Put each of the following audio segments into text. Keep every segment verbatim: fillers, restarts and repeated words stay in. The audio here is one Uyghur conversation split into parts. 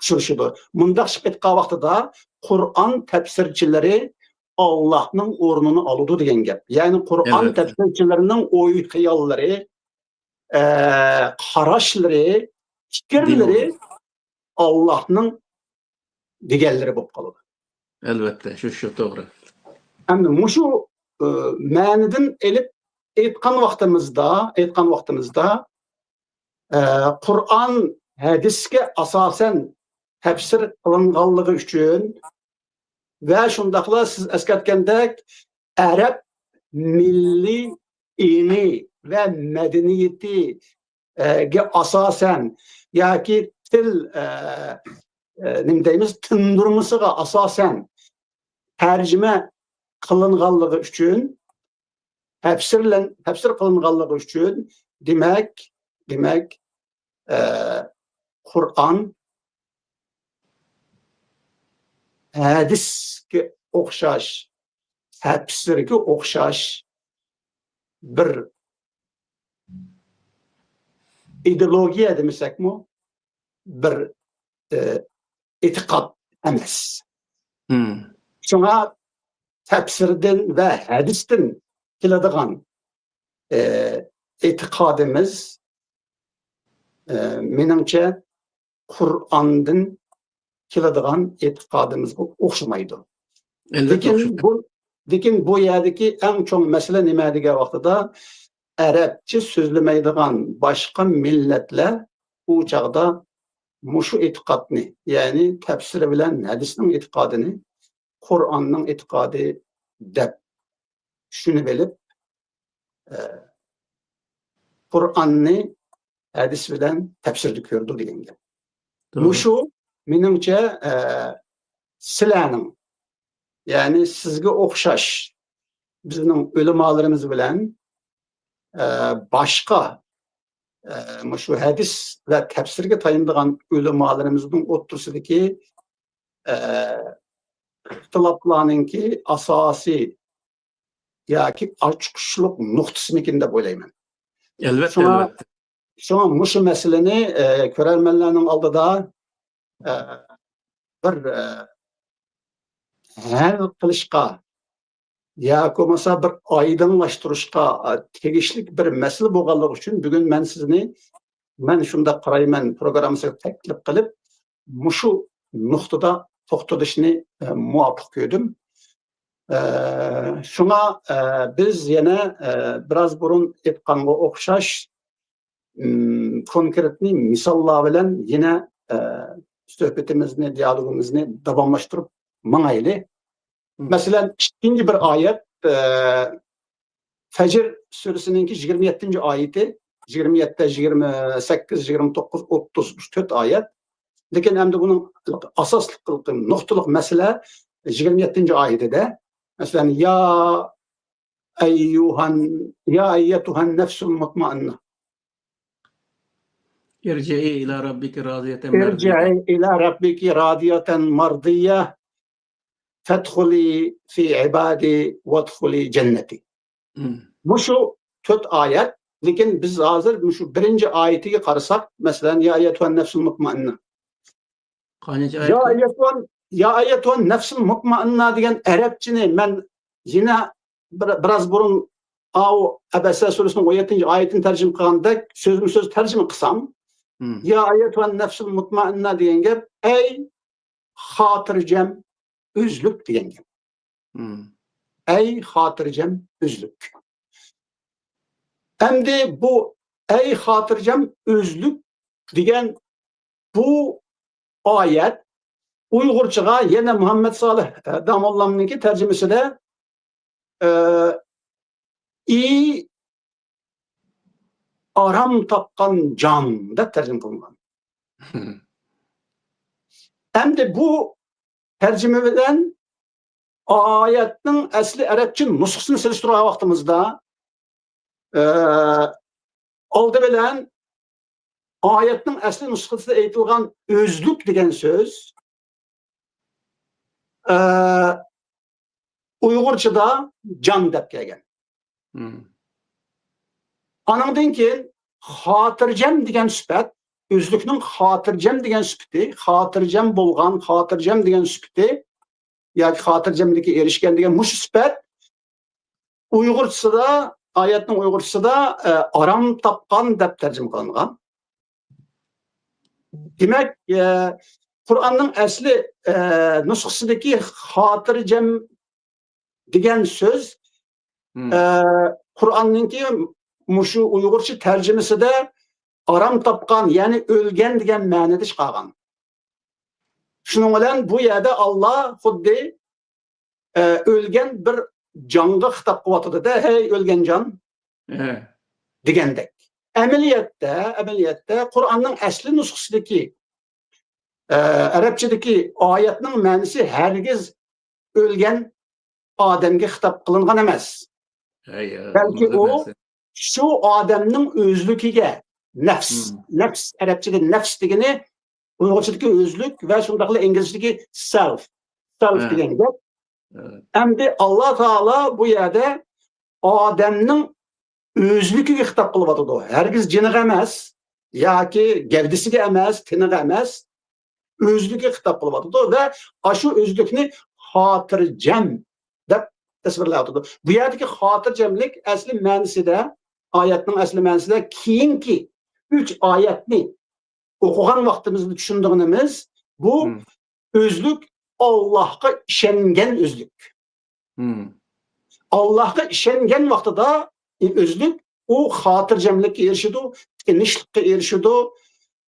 ئۇچرىشىدۇ. مۇنداق ئېيتقان ۋاقتىدا قۇرئان تەپسىرچىلىرى ئاللاھنىڭ ئورنىنى ئالىدۇ دېگەن گەپ. يەنى قۇرئان تەپسىرچىلىرىنىڭ ئوي خىياللىرى، ئە، قاراشلىرى، پىكىرلىرى ئاللاھنىڭ دېگەنلىرى بولۇپ قالىدۇ. ئەلۋەتتە، شۇ، شۇ توغرا. ئەمدى مۇشۇ، ئە، مەنىدىن ئېلىپ ئېيتقان ۋاقتىمىزدا، ئېيتقان ۋاقتىمىزدا، ئە، قۇرئان ھەدىسكە ئاساسەن تەپسىر قىلىنغانلىقى ئۈچۈن ۋە شۇنداقلا سىز ئەسكەرتكەندەك ئەرەب مىللىي ئېڭى ۋە مەدەنىيىتى، ئە، گە ئاساسەن ياكى تىل، ئە، ئە، نېمە دەيمىز، تىندۇرمىسىغا ئاساسەن تەرجىمە قىلىنغانلىقى ئۈچۈن، تەپسىرلەن-، تەپسىر قىلىنغانلىقى ئۈچۈن، دېمەك، دېمەك، ئە، قۇرئان ھەدىسكە ئوخشاش، تەپسىرگە ئوخشاش بىر ئىدېئولوگىيە دېمىسەكمۇ، بىر، ئە، ئېتىقاد ئەمەس. مم. شۇڭا تەپسىردىن ۋە ھەدىستىن كېلىدىغان، ئە، ئېتىقادىمىز، ئە، مېنىڭچە، قۇرئاندىن كېلىدىغان ئېتىقادىمىزغا ئوخشىمايدۇ. ئەلۋەتتە، لېكىن ئوخشىمايدۇ. بۇ، لېكىن بۇ يەردىكى ئەڭ چوڭ مەسىلە نېمە دېگەن ۋاقتىدا، ئەرەبچە سۆزلىمەيدىغان باشقا مىللەتلەر ئۇ چاغدا مۇشۇ ئېتىقادنى، يەنى تەپسىر بىلەن ھەدىسنىڭ ئېتىقادىنى قۇرئاننىڭ ئېتىقادى دەپ چۈشىنىۋېلىپ، ئە، قۇرئاننى ھەدىس بىلەن تەپسىردە كۆرىدۇ دېگەن گەپ. توغرا. مۇشۇ، مېنىڭچە، ئە، سىلەرنىڭ، يەنى سىزگە ئوخشاش بىزنىڭ ئۆلىمالىرىمىز بىلەن، ئە، باشقا، ئە، مۇشۇ ھەدىس ۋە تەپسىرگە تايىنىدىغان ئۆلىمالىرىمىزنىڭ ئوتتۇرىسىدىكى، ئە، ئىختىلاپلارنىڭكى ئاساسىي ياكى ئاچقۇچلۇق نۇقتىسىمىكىن دەپ ئويلايمەن. ئەلۋەتتە، شۇڭا، ئەلۋەتتە. شۇڭا مۇشۇ مەسىلىنى، ئە، كۆرەرمەنلەرنىڭ ئالدىدا، ئە، بىر، ئە، ھەل قىلىشقا ياكى بولمىسا بىر ئايدىڭلاشتۇرۇشقا، ئە، تېگىشلىك بىر مەسىلە بولغانلىقى ئۈچۈن بۈگۈن مەن سىزنى، مەن شۇنداق قارايمەن پروگراممىسىغا تەكلىپ قىلىپ، مۇشۇ نۇقتىدا توختىلىشنى، ئە، مۇۋاپىق كۆردۈم. ئە، شۇڭا، ئە، بىز يەنە، ئە، بىراز بۇرۇن ئېيتقانغا ئوخشاش، ئىم، كونكرېتنى مىساللار بىلەن يەنە، ئە، سۆھبىتىمىزنى، دىيالوگىمىزنى داۋاملاشتۇرۇپ ماڭايلى. مم. مەسىلەن، ئىككىنچى بىر ئايەت، ئە، فەجر سۈرىسىنىڭكى يىگىرمە يەتتىنچى ئايىتى، يىگىرمە يەتتە، يىگىرمە سەككىز، يىگىرمە توققۇز، ئوتتۇز، مۇشۇ تۆت ئايەت. لېكىن ئەمدى بۇنىڭ ئاساسلىق نۇقتىلىق مەسىلە يىگىرمە يەتتىنچى ئايىتىدە. مەسىلەن، يا ئەييۇھەن، يا ئەييەتۇھەن نەفسۇل مۇتمەئىننە. ارجعي إلى ربك راضية مرضية. ارجعي إلى ربك راضية مرضية. فادخلي في عبادي وادخلي جنتي. مم. مۇشۇ تۆت ئايەت، لېكىن بىز ھازىر مۇشۇ بىرىنچى ئايىتىگە قارىساق، مەسىلەن، يا ئەييەتۇھەن نەفسۇل مۇتمەئىننە. قانچىنچى يا ئايەت؟ ئەييەتۇھەن، يا ئەييەتۇھەن نەفسۇل مۇتمەئىننە دېگەن ئەرەبچىنى مەن يەنە بىر، بىراز بۇرۇن ئاۋۇ ئەبەسە سۈرىسىنىڭ ئون يەتتىنچى ئايىتىنى تەرجىمە قىلغاندەك سۆزمۇ سۆز تەرجىمە قىلسام، مم. يا ئەييەتۇھەن نەفسۇل مۇتمەئىننە دېگەن گەپ، ئەي خاتىرجەم ئۆزلۈك دېگەن گەپ. مم. ئەي خاتىرجەم ئۆزلۈك. ئەمدى بۇ ئەي خاتىرجەم ئۆزلۈك دېگەن بۇ ئايەت ئۇيغۇرچىغا يەنە مۇھەممەد سالىھ، ئە، داموللامنىڭكى تەرجىمىسىدە، ئە، ئى ئارام تاپقان جان دەپ تەرجىمە قىلىنغان. ئەمدى بۇ تەرجىمە بىلەن ئايەتنىڭ ئەسلى ئەرەبچە نۇسخىسىنى سېلىشتۇرغان ۋاقتىمىزدا، ئە، ئالدى بىلەن ئايەتنىڭ ئەسلى نۇسخىسىدا ئېيتىلغان ئۆزلۈك دېگەن سۆز، ئە، ئۇيغۇرچىدا جان دەپ كەلگەن. مم. ئانىڭدىن كېيىن خاتىرجەم دېگەن سۈپەت ئۆزلۈكنىڭ خاتىرجەم دېگەن سۈپىتى، خاتىرجەم بولغان، خاتىرجەم دېگەن سۈپىتى ياكى خاتىرجەملىككە ئېرىشكەن دېگەن مۇشۇ سۈپەت ئۇيغۇرچىسىدا، ئايەتنىڭ ئۇيغۇرچىسىدا، ئە، ئارام تاپقان دەپ تەرجىمە قىلىنغان. دېمەك، ئە، قۇرئاننىڭ ئەسلى، ئە، نۇسخىسىدىكى خاتىرجەم دېگەن سۆز، مم. ئە، قۇرئاننىڭكى مۇشۇ ئۇيغۇرچە تەرجىمىسىدە ئارام تاپقان، يەنى ئۆلگەن دېگەن مەنىدە چىقارغان. شۇنىڭ بىلەن بۇ يەردە ئاللا خۇددى، ئە، ئۆلگەن بىر جانغا خىتاب قىلىۋاتىدۇ-دە، «ھەي، ئۆلگەن جان» ئە. دېگەندەك. ئەمەلىيەتتە، ئەمەلىيەتتە قۇرئاننىڭ ئەسلى نۇسخىسىدىكى، ئە، ئەرەبچىدىكى ئايەتنىڭ مەنىسى ھەرگىز ئۆلگەن ئادەمگە خىتاب قىلىنغان ئەمەس. ھەي، بەلكى ئۇ شۇ ئادەمنىڭ ئۆزلۈكىگە، نەپس، مم. نەپس، ئەرەبچىدە نەپس دېگىنى ئۇيغۇرچىدىكى ئۆزلۈك ۋە شۇنداقلا ئىنگلىزچىدىكى سېلف، سېلف ھە. دېگەن گەپ. ھە. ئەمدى ئاللا تائالا بۇ يەردە ئادەمنىڭ ئۆزلۈكىگە خىتاب قىلىۋاتىدۇ. ھەرگىز جېنىغا ئەمەس، ياكى گەۋدىسىگە ئەمەس، تېنىغا ئەمەس، ئۆزلۈكىگە خىتاب قىلىۋاتىدۇ ۋە ئاشۇ ئۆزلۈكنى خاتىرجەم دەپ تەسۋىرلەۋاتىدۇ. بۇ يەردىكى خاتىرجەملىك ئەسلى مەنىسىدە، ئايەتنىڭ ئەسلى مەنىسىدە كېيىنكى ئۈچ ئايەتنى ئوقۇغان ۋاقتىمىزدا چۈشىنىدىغىنىمىز، بۇ مم. ئۆزلۈك ئاللاھقا ئىشەنگەن ئۆزلۈك. مم. ئاللاھقا ئىشەنگەن ۋاقتىدا، ئۆزلۈك ئۇ خاتىرجەملىككە ئېرىشىدۇ، تىنچلىققا ئېرىشىدۇ.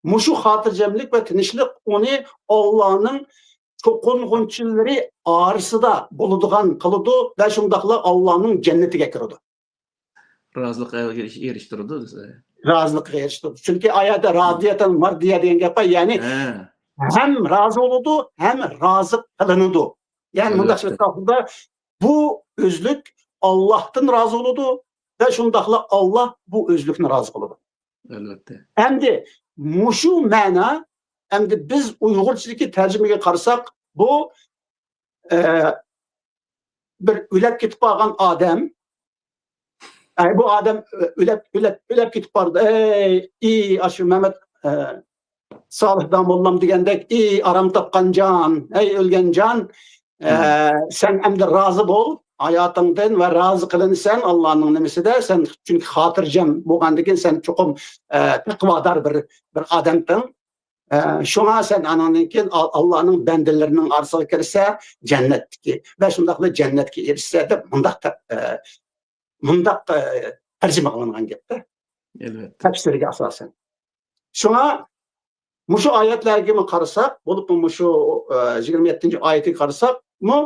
مۇشۇ خاتىرجەملىك ۋە تىنچلىق ئۇنى ئاللانىڭ چوقۇنغۇنچىلىرى ئارىسىدا بولىدىغان قىلىدۇ ۋە شۇنداقلا ئاللانىڭ جەننىتىگە كىرىدۇ. رازىلىققا ئېرىش-، ئېرىشتۈرىدۇ دېسە. رازىلىققا ئېرىشتۈرىدۇ. چۈنكى ئايەتتە رازىيەتەن مەردىيە دېگەن گەپ بار، يەنى ھە. ھەم رازى بولىدۇ، ھەم رازى قىلىنىدۇ. يەنى مۇنداق ئەلۋەتتە. سۆز بۇ ئۆزلۈك ئاللاھتىن رازى بولىدۇ ۋە شۇنداقلا ئاللاھ بۇ ئۆزلۈكنى رازى قىلىدۇ. ئەلۋەتتە. ئەمدى مۇشۇ مەنا، ئەمدى بىز ئۇيغۇرچىدىكى تەرجىمىگە قارىساق، بۇ، ئە، بىر ئۆلۈپ كېتىپ قالغان ئادەم، ئەي، بۇ ئادەم ئۆلۈپ، ئۆلۈپ، ئۆلۈپ كېتىپ قالدى. ئەي، ئى، ئاشۇ مەمەت، ئە، سالىھ داموللام دېگەندەك، ئى، ئارام تاپقان جان، ئەي، ئۆلگەن جان، ئە، مم. سەن ئەمدى رازى بول ھاياتىڭدىن ۋە رازى قىلىنىسەن ئاللانىڭ نېمىسىدە، سەن چۈنكى خاتىرجەم بولغاندىن كېيىن سەن چوقۇم، ئە، تەقۋادار بىر، بىر ئادەمسەن. ئە، شۇڭا سەن ئانىڭدىن كېيىن ئال-، ئاللانىڭ بەندىلىرىنىڭ ئارىسىغا كىرىسە، جەننەتتىكى ۋە شۇنداقلا جەننەتكە ئېرىشسە دەپ مۇنداق تە-، ئە، مۇنداق، ئە، تەرجىمە قىلىنغان گەپتە. ئەلۋەتتە. تەپسىرگە ئاساسەن. شۇڭا مۇشۇ ئايەتلەرگىمۇ قارىساق، بولۇپمۇ مۇشۇ، ئە، يىگىرمە يەتتىنچى ئايىتىگە قارىساقمۇ،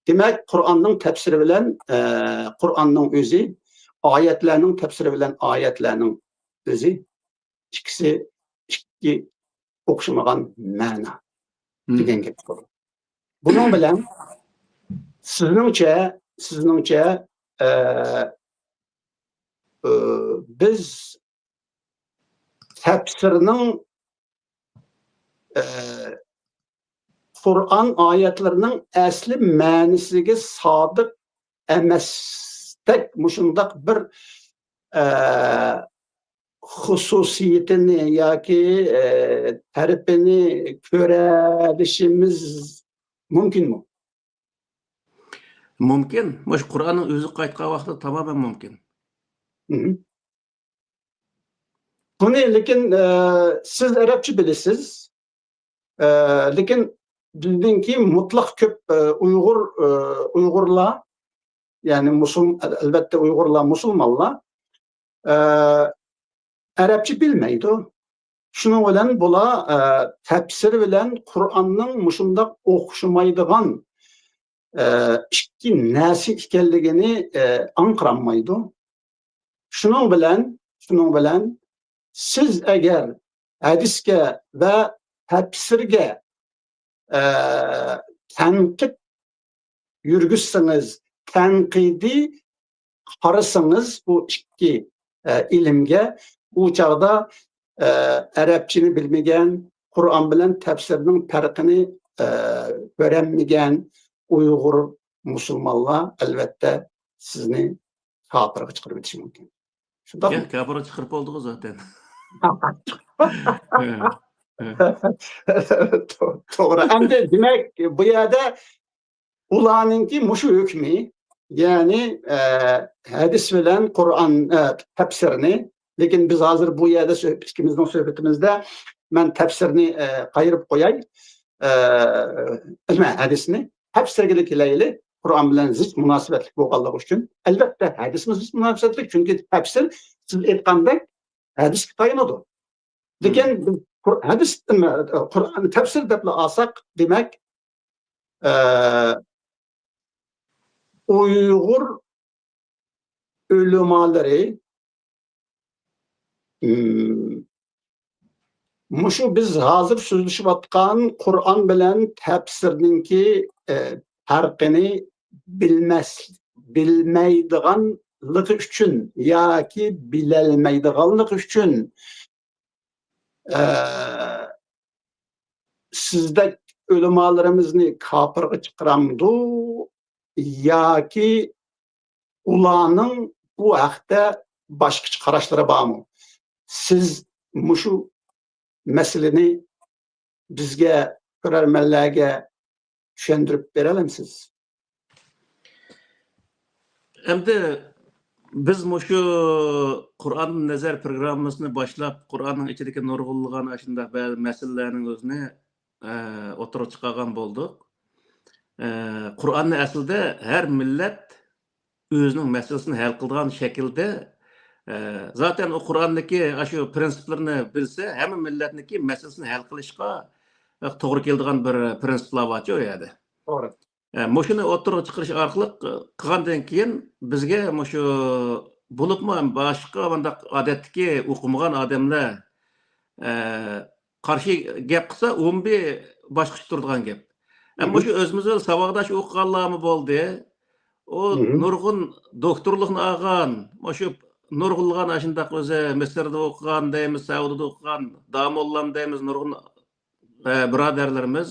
دېمەك، قۇرئاننىڭ تەپسىرى بىلەن، ئە، قۇرئاننىڭ ئۆزى، ئايەتلەرنىڭ تەپسىرى بىلەن ئايەتلەرنىڭ ئۆزى ئىككىسى ئىككى ئوخشىمىغان مەنا مم. دېگەن گەپ بۇ. بۇنىڭ بىلەن سىزنىڭچە، سىزنىڭچە، ئە، ئە، بىز تەپسىرنىڭ، ئە، قۇرئان ئايەتلىرىنىڭ ئەسلى مەنىسىگە سادىق ئەمەستەك مۇشۇنداق بىر، ئە، خۇسۇسىيىتىنى ياكى، ئە، تەرىپىنى كۆرەلىشىمىز مۇمكىنمۇ؟ مۇمكىن. مۇشۇ قۇرئاننىڭ ئۆزىگە قايتقان ۋاقىتتا تامامەن مۇمكىن. مم. بۇنى لېكىن، ئە، سىز ئەرەبچە بىلىسىز. ئە، لېكىن بىلدىڭكى مۇتلەق كۆپ، ئە، ئۇيغۇر، ئە، ئۇيغۇرلار، يەنى مۇسۇل-، ئەلۋەتتە ئۇيغۇرلار مۇسۇلمانلار، ئە، ئەرەبچە بىلمەيدۇ. شۇنىڭ بىلەن بۇلار، ئە، تەپسىر بىلەن قۇرئاننىڭ مۇشۇنداق ئوخشىمايدىغان، ئە، ئىككى نەرسە ئىكەنلىكىنى، ئە، ئاڭقىرالمايدۇ. شۇنىڭ بىلەن، شۇنىڭ بىلەن سىز ئەگەر ھەدىسكە ۋە تەپسىرگە، ئە، تەنقىد يۈرگۈزسىڭىز، تەنقىدىي قارىسىڭىز بۇ ئىككى، ئە، ئىلىمگە، ئۇ چاغدا، ئە، ئەرەبچىنى بىلمىگەن، قۇرئان بىلەن تەپسىرنىڭ پەرقىنى، ئە، كۆرەلمىگەن ئۇيغۇر مۇسۇلمانلار ئەلۋەتتە سىزنى كاپىرغا چىقىرىۋېتىشى مۇمكىن. شۇنداقمۇ؟ ياق، كاپىرغا چىقىرىپ بولدىغۇ زاتەن. تو-، توغرا. ئەمدى دېمەك، بۇ يەردە ئۇلارنىڭكى مۇشۇ ھۆكمى، يەنى، ئە، ھەدىس بىلەن قۇرئان، ئە، تەپسىرنى، لېكىن بىز ھازىر بۇ يەردە سۆھ-، ئىككىمىزنىڭ سۆھبىتىمىزدە مەن تەپسىرنى، ئە، قايرىپ قوياي. ئە، نېمە، ھەدىسنى تەپسىرگىلا كېلەيلى. قۇرئان بىلەن زىچ مۇناسىۋەتلىك بولغانلىقى ئۈچۈن. ئەلۋەتتە، ھەدىسمۇ زىچ مۇناسىۋەتلىك، چۈنكى تەپسىر سىز ئېيتقاندەك ھەدىسكە تايىنىدۇ. لېكىن بىز قۇر-، ھەدىس، قۇرئاننى تەپسىر دەپلا ئالساق، دېمەك، ئە، ئۇيغۇر ئۆلىمالىرى، ئىم، مۇشۇ بىز ھازىر سۆزلىشىۋاتقان قۇرئان بىلەن تەپسىرنىڭكى، ئە، پەرقىنى بىلمەس-، بىلمەيدىغانلىقى ئۈچۈن ياكى بىلەلمەيدىغانلىقى ئۈچۈن، ئە، سىزدەك ئۆلىمالىرىمىزنى كاپىرغا چىقىرامدۇ ياكى ئۇلارنىڭ بۇ ھەقتە باشقىچە قاراشلىرى بارمۇ؟ سىز مۇشۇ مەسىلىنى بىزگە، كۆرەرمەنلەرگە چۈشەندۈرۈپ بېرەلەمسىز؟ ئەمدى بىز مۇشۇ قۇرئان نەزەر پروگراممىسىنى باشلاپ، قۇرئاننىڭ ئىچىدىكى نۇرغۇنلىغان ئاشۇنداق بەزى مەسىلىلەرنىڭ ئۆزىنى، ئە، ئوتتۇرىغا چىقارغان بولدۇق. ئە، قۇرئاننى ئەسلىدە ھەر مىللەت ئۆزىنىڭ مەسىلىسىنى ھەل قىلىدىغان شەكىلدە، ئە، زاتەن ئۇ قۇرئاندىكى ئاشۇ پرىنسىپلىرىنى بىلسە، ھەممە مىللەتنىڭكى مەسىلىسىنى ھەل قىلىشقا، ئە، توغرا كېلىدىغان بىر پرىنسىپلار بارچۇ ئۇ يەردە. توغرا. ئە، مۇشۇنى ئوتتۇرىغا چىقىرىش ئارقىلىق، ئە، قىلغاندىن كېيىن بىزگە مۇشۇ بولۇپمۇ باشقا مۇنداق ئادەتتىكى ئوقۇمىغان ئادەملەر، ئە، قارشى گەپ قىلسا، ئۇمۇ بىر باشقىچە تۇرىدىغان گەپ. ئە، مۇشۇ ئۆزىمىز بىلەن ساۋاقداش ئوقۇغانلارمۇ بولدى. ئۇ نۇرغۇن دوكتورلۇقنى ئالغان، مۇشۇ نۇرغۇنلىغان ئاشۇنداق ئۆزى مىسىردا ئوقۇغان دەيمىز، سەئۇدىدا ئوقۇغان، داموللام دەيمىز، نۇرغۇن، ئە، بۇرادەرلىرىمىز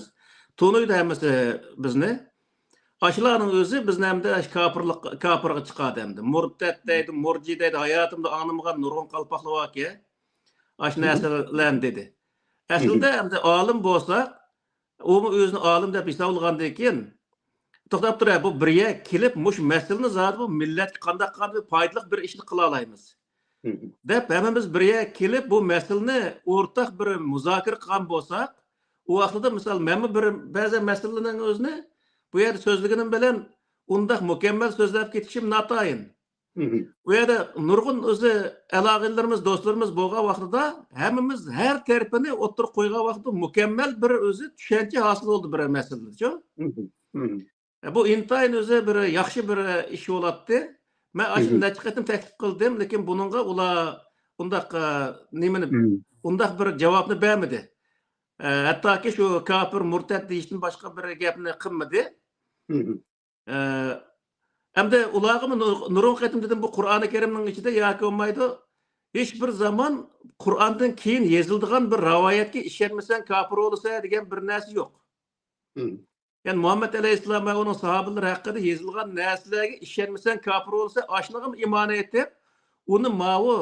تونۇيدۇ ھەممىسى بىزنى. ئاشۇلارنىڭ ئۆزى بىزنى ئەمدى ئاشۇ كاپىرلىق، كاپىرغا چىقاردى ئەمدى. مۇرتەت دەيدۇ، مۇرجى دەيدۇ، ھاياتىمدا ئاڭلىمىغان نۇرغۇن قالپاقلار باركەن. ئاشۇ نەرسىلەرنى دېدى. ئەسلىدە ئەمدى ئالىم بولساق، ئۇمۇ ئۆزىنى ئالىم دەپ ھېسابلىغاندىن كېيىن، توختاپ تۇر، بۇ بىر يەرگە كېلىپ، مۇشۇ مەسىلىنى زادى بۇ مىللەتكە قانداق قانداق پايدىلىق بىر ئىشنى قىلالايمىز دەپ، ھەممىمىز بىر يەرگە كېلىپ، بۇ مەسىلىنى ئورتاق بىر مۇزاكىرە قىلغان بولساق، ئۇ ۋاقتىدا، مىسال، مەنمۇ بىر بەزى مەسىلىنىڭ ئۆزىنى بۇ يەردە سۆزلىگىنىم بىلەن ئۇنداق مۇكەممەل سۆزلەپ كېتىشىم ناتايىن. ئۇ يەردە نۇرغۇن ئۆزى ئالاقىلىرىمىز، دوستلىرىمىز بولغان ۋاقتىدا ھەممىمىز ھەر تەرىپىنى ئوتتۇرىغا قويغان ۋاقتىدا مۇكەممەل بىر ئۆزى چۈشەنچە ھاسىل بولدى بىر مەسىلىدىچۇ. بۇ ئىنتايىن ئۆزى بىر ياخشى بىر ئىش بولاتتى. مەن ئاشۇنى نەچچە قېتىم تەكلىپ قىلدىم، لېكىن بۇنىڭغا ئۇلار ئۇنداق، ئە، نېمىنى، ئۇنداق بىر جاۋابنى بەرمىدى. ئە، ھەتتاكى شۇ كاپىر، مۇرتەت دېيىشتىن باشقا بىر گەپنى قىلمىدى. ئە، ئەمدى ئۇلارغىمۇ نۇر-، نۇرغۇن قېتىم دېدىم، بۇ قۇرئانى كەرىمنىڭ ئىچىدە ياكى بولمايدۇ، ھېچ بىر زامان قۇرئاندىن كېيىن يېزىلىدىغان بىر رىۋايەتكە ئىشەنمىسەڭ كاپىر بولىسەن دېگەن بىر نەرسە يوق. يەنى مۇھەممەد ئەلەيھىسسالام ۋە ئۇنىڭ ساھابىلىرى ھەققىدە يېزىلغان نەرسىلەرگە ئىشەنمىسەڭ كاپىر بولىسەن، ئاشۇنىڭغىمۇ ئىمان ئېيتىپ، ئۇنى ماۋۇ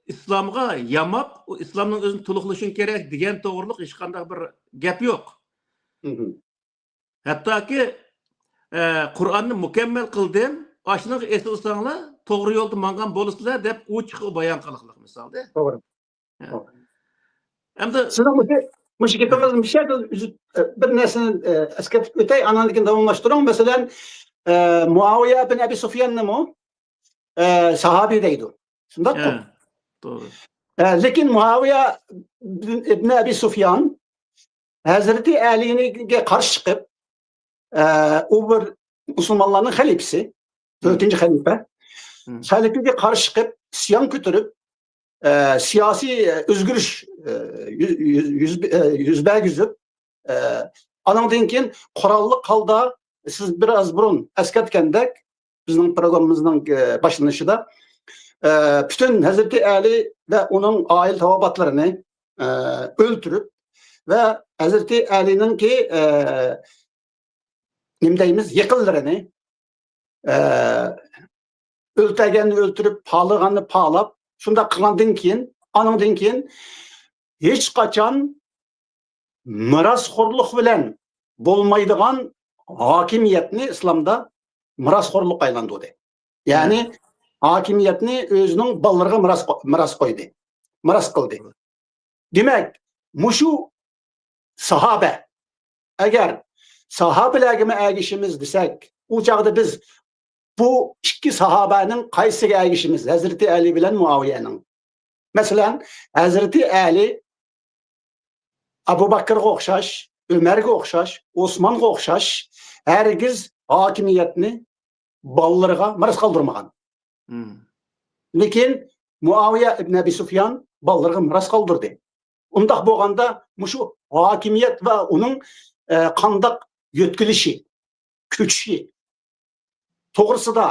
ئىسلامغا ياماپ، ئۇ ئىسلامنىڭ ئۆزىنى تولۇقلىشىڭ كېرەك دېگەن توغرىلىق ھېچقانداق بىر گەپ يوق. ھەتتاكى، ئە، قۇرئاننى مۇكەممەل قىلدىم، ئاشۇنىڭغا ئېسىلساڭلار، توغرا يولدا ماڭغان بولىسىلەر، دەپ ئوچۇق بايان قىلىقلىق مىسالدا. توغرا. ھە. توغرا. ئەمدى سىزنىڭ مۇشۇ، مۇشۇ گېپىڭىزنى مۇشۇ يەردە ئۈزۈپ، بىر نەرسىنى، ئە، ئەسكەرتىپ ئۆتەي، ئاندىن كېيىن داۋاملاشتۇرۇڭ. مەسىلەن، ئە، مۇئاۋىيە بىن ئەبى سۇفياننىمۇ، ئە، ساھابىي دەيدۇ. شۇنداققۇ؟ ھە، توغرا. ئە، لېكىن مۇئاۋىيە بىن، ئىبن ئەبى سۇفيان ھەزرىتى ئەلىگە قارشى چىقىپ، ئە، ئۇ بىر مۇسۇلمانلارنىڭ خەلىپىسى، تۆتىنچى خەلىپە. خەلىپىگە قارشى چىقىپ، ئىسيان كۆتۈرۈپ، ئە، سىياسىي ئۆزگىرىش، ئە، يۈز، يۈز، يۈز، ئە، يۈز بەرگۈزۈپ، ئە، ئانىڭدىن كېيىن قوراللىق ھالدا، سىز بىر ئاز بۇرۇن ئەسكەرتكەندەك، بىزنىڭ پروگراممىمىزنىڭ، ئە، باشلىنىشىدا، ئە، پۈتۈن ھەزرىتى ئەلى ۋە ئۇنىڭ ئائىلە تاۋابىئاتلىرىنى، ئە، ئۆلتۈرۈپ ۋە ھەزرىتى ئەلىنىڭكى، ئە، نېمە دەيمىز، يېقىنلىرىنى، ئە، ئۆلتۈرگەننى ئۆلتۈرۈپ، پالىغاننى پالاپ، شۇنداق قىلغاندىن كېيىن، ئانىڭدىن كېيىن ھېچقاچان مىراسخورلۇق بىلەن بولمايدىغان ھاكىمىيەتنى ئىسلامدا مىراسخورلۇققا ئايلاندۇردى. يەنى ھاكىمىيەتنى ئۆزىنىڭ بالىلىرىغا مىراس قو-، مىراس قويدى، مىراس قىلدى. دېمەك، مۇشۇ ساھابە، ئەگەر ساھابىلەرگىمۇ ئەگىشىمىز دېسەك، ئۇ چاغدا بىز بۇ ئىككى ساھابەنىڭ قايسىسىگە ئەگىشىمىز؟ ھەزرىتى ئەلى بىلەن مۇئاۋىيەنىڭ. مەسىلەن، ھەزرىتى ئەلى ئەبۇ بەكرىگە ئوخشاش، ئۆمەرگە ئوخشاش، ئوسمانغا ئوخشاش ھەرگىز ھاكىمىيەتنى بالىلىرىغا مىراس قالدۇرمىغان. لېكىن مۇئاۋىيە ئىبن ئەبى سۇفيان بالىلىرىغا مىراس قالدۇردى. ئۇنداق بولغاندا مۇشۇ ھاكىمىيەت ۋە ئۇنىڭ، ئە، قانداق يۆتكىلىشى، كۆچۈشى توغرىسىدا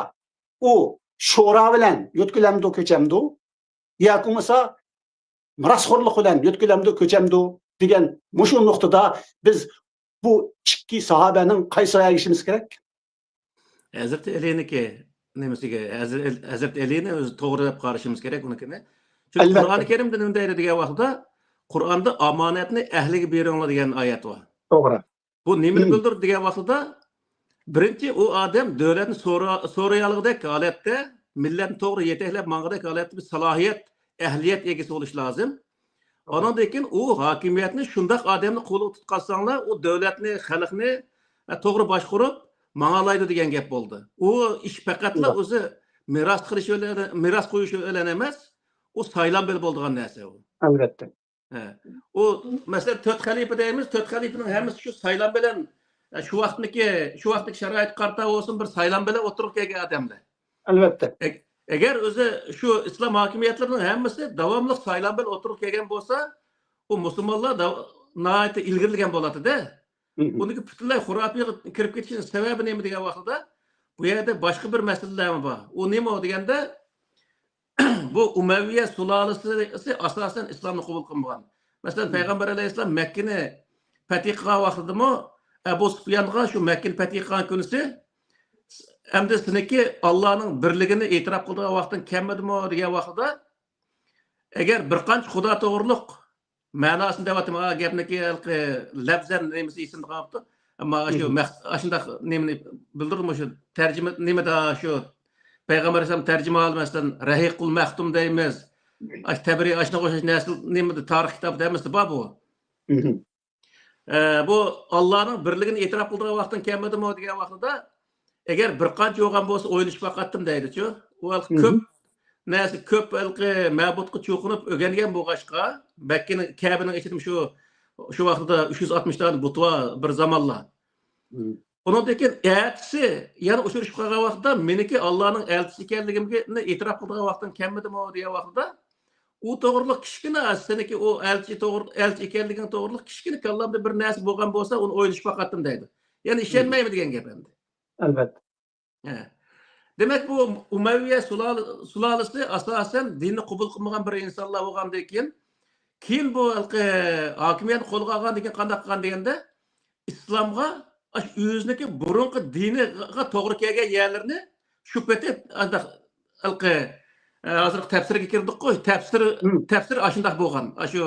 ئۇ شورا بىلەن يۆتكىلەمدۇ، كۆچەمدۇ؟ ياكى بولمىسا مىراسخورلۇق بىلەن يۆتكىلەمدۇ، كۆچەمدۇ دېگەن مۇشۇ نۇقتىدا بىز بۇ ئىككى ساھابەنىڭ قايسىغا ئەگىشىمىز كېرەك؟ ھەزرىتى ئەلىنىڭكى نېمىسىگە، ھەزرىتى، ھەزرىتى ئەلىنى ئۆزى توغرا دەپ قارىشىمىز كېرەك ئۇنىڭكىنى. چۈنكى ئەلۋەتتە. قۇرئانى كەرىمدە نېمە دەيدۇ دېگەن ۋاقىتتا، قۇرئاندا «ئامانەتنى ئەھلىگە بېرىڭلار» دېگەن ئايەت بار. توغرا. بۇ نېمىنى بىلدۈرىدۇ دېگەن ۋاقتىدا، بىرىنچى، ئۇ ئادەم دۆلەتنى سورا-، سورىيالىغۇدەك ھالەتتە، مىللەتنى توغرا يېتەكلەپ ماڭغۇدەك ھالەتتە بىر سالاھىيەت، ئەھلىيەت ئىگىسى بولۇشى لازىم. ئانىڭدىن كېيىن ئۇ ھاكىمىيەتنى شۇنداق ئادەمنى قولىغا تۇتقازساڭلار، ئۇ دۆلەتنى، خەلقنى، ئە، توغرا باشقۇرۇپ ماڭالايدۇ دېگەن گەپ بولدى. ئۇ ئىش پەقەتلا ئۆزى مىراس قىلىش بىلەن، مىراس قويۇش بىلەن ئەمەس، ئۇ سايلام بىلەن بولىدىغان نەرسە ئۇ. ئەلۋەتتە. ھە. ئۇ، مەسىلەن، تۆت خەلىپە دەيمىز، تۆت خەلىپىنىڭ ھەممىسى شۇ سايلام بىلەن، شۇ ۋاقىتنىكى، شۇ ۋاقىتتىكى شارائىتقا قارىتا بولسۇن، بىر سايلام بىلەن ئوتتۇرىغا كەلگەن ئادەملەر. ئەلۋەتتە. ئەگ-، ئەگەر ئۆزى شۇ ئىسلام ھاكىمىيەتلىرىنىڭ ھەممىسى داۋاملىق سايلام بىلەن ئوتتۇرىغا كەلگەن بولسا، ئۇ مۇسۇلمانلار داۋ-، ناھايىتى ئىلگىرىلىگەن بولاتتى-دە. ئۇنىڭكى پۈتۈنلەي خۇراپىيەگە كىرىپ كېتىشىنىڭ سەۋەبى نېمە دېگەن ۋاقتىدا، بۇ يەردە باشقا بىر مەسىلىلەرمۇ بار. ئۇ نېمە ئۇ دېگەندە، بۇ ئۇمەۋىيە سۇلالىسى ئاساسەن ئىسلامنى قوبۇل قىلمىغان. مەسىلەن، پەيغەمبەر ئەلەيھىسسالام مەككىنى پەتھى قىلغان ۋاقتىدىمۇ ئەبۇ سۇپيانغا شۇ مەككىنى پەتھى قىلغان كۈنىسى، «ئەمدى سېنىڭكى ئاللانىڭ بىرلىكىنى ئېتىراپ قىلىدىغان ۋاقتىڭ كەلمىدىمۇ؟» دېگەن ۋاقتىدا، ئەگەر بىر قانچە خۇدا توغرۇلۇق مەناسىنى دەۋاتىمەن، ئا، گەپنىكى ھېلىقى لەپزەن نېمىسى ئېسىمدە قالماپتۇ. ئەمما شۇ مەق-، ئاشۇنداق نېمىنى بىلدۈردىمۇ شۇ تەرجىمە، نېمىدا شۇ پەيغەمبەر ئەلەيھىسسالام تەرجىمىھالى، مەسىلەن، رەھىقۇل مەختۇم دەيمىز. ئاشۇ تەبرى، ئاشۇنىڭغا ئوخشاش نەرسە نېمىدە تارىخ كىتابىدا ھەممىسىدە بار بۇ. ئە، بۇ ئاللانىڭ بىرلىكىنى ئېتىراپ قىلىدىغان ۋاقتىڭ كەلمىدىمۇ دېگەن ۋاقتىدا، ئەگەر بىر قانچە بولغان بولسا ئويلىشىپ باقاتتىم دەيدىچۇ. ئۇ ھېلىقى كۆپ نەرسە، كۆپ ھېلىقى مەبۇدقا چوقۇنۇپ ئۆگەنگەن بولغاچقا، مەككىنىڭ، كەبىنىڭ ئىچىدىمۇ شۇ، شۇ ۋاقتىدا ئۈچ يۈز ئاتمىش دانە بۇت بار بىر زامانلار. ئۇنىڭدىن كېيىن ئەتىسى يەنە ئۇچرىشىپ قالغان ۋاقىتتا، مېنىڭكى ئاللانىڭ ئەلچىسى ئېكەنلىكىمنى ئېتىراپ قىلىدىغان ۋاقتىڭ كەلمىدىمۇ دېگەن ۋاقتىدا، ئۇ توغرىلىق كىچىككىنە، سېنىڭكى ئۇ ئەلچى توغرا، ئەلچى ئىكەنلىكىڭ توغرىلىق كىچىككىنە كاللامدا بىر نەرسە بولغان بولسا، ئۇنى ئويلىشىپ باقاتتىم دەيدۇ. يەنى ئىشەنمەيمەن دېگەن گەپ ئەمدى. ئەلۋەتتە. ھە. دېمەك، بۇ ئۇمەۋىيە سۇلال-، سۇلالىسى ئاساسەن دىننى قوبۇل قىلمىغان بىر ئىنسانلار بولغاندىن كېيىن، كېيىن بۇ ھېلىقى ھاكىمىيەتنى قولغا ئالغاندىن كېيىن قانداق قىلغان دېگەندە، ئىسلامغا ئاشۇ ئۆزىنىڭكى بۇرۇنقى دىنىغا توغرا كەلگەن يەرلىرىنى شۇ پېتى ئانداق ھېلىقى، ئە، ھازىرقى تەپسىرگە كىردۇققۇ، تەپسىر، تەپسىر ئاشۇنداق بولغان. ئاشۇ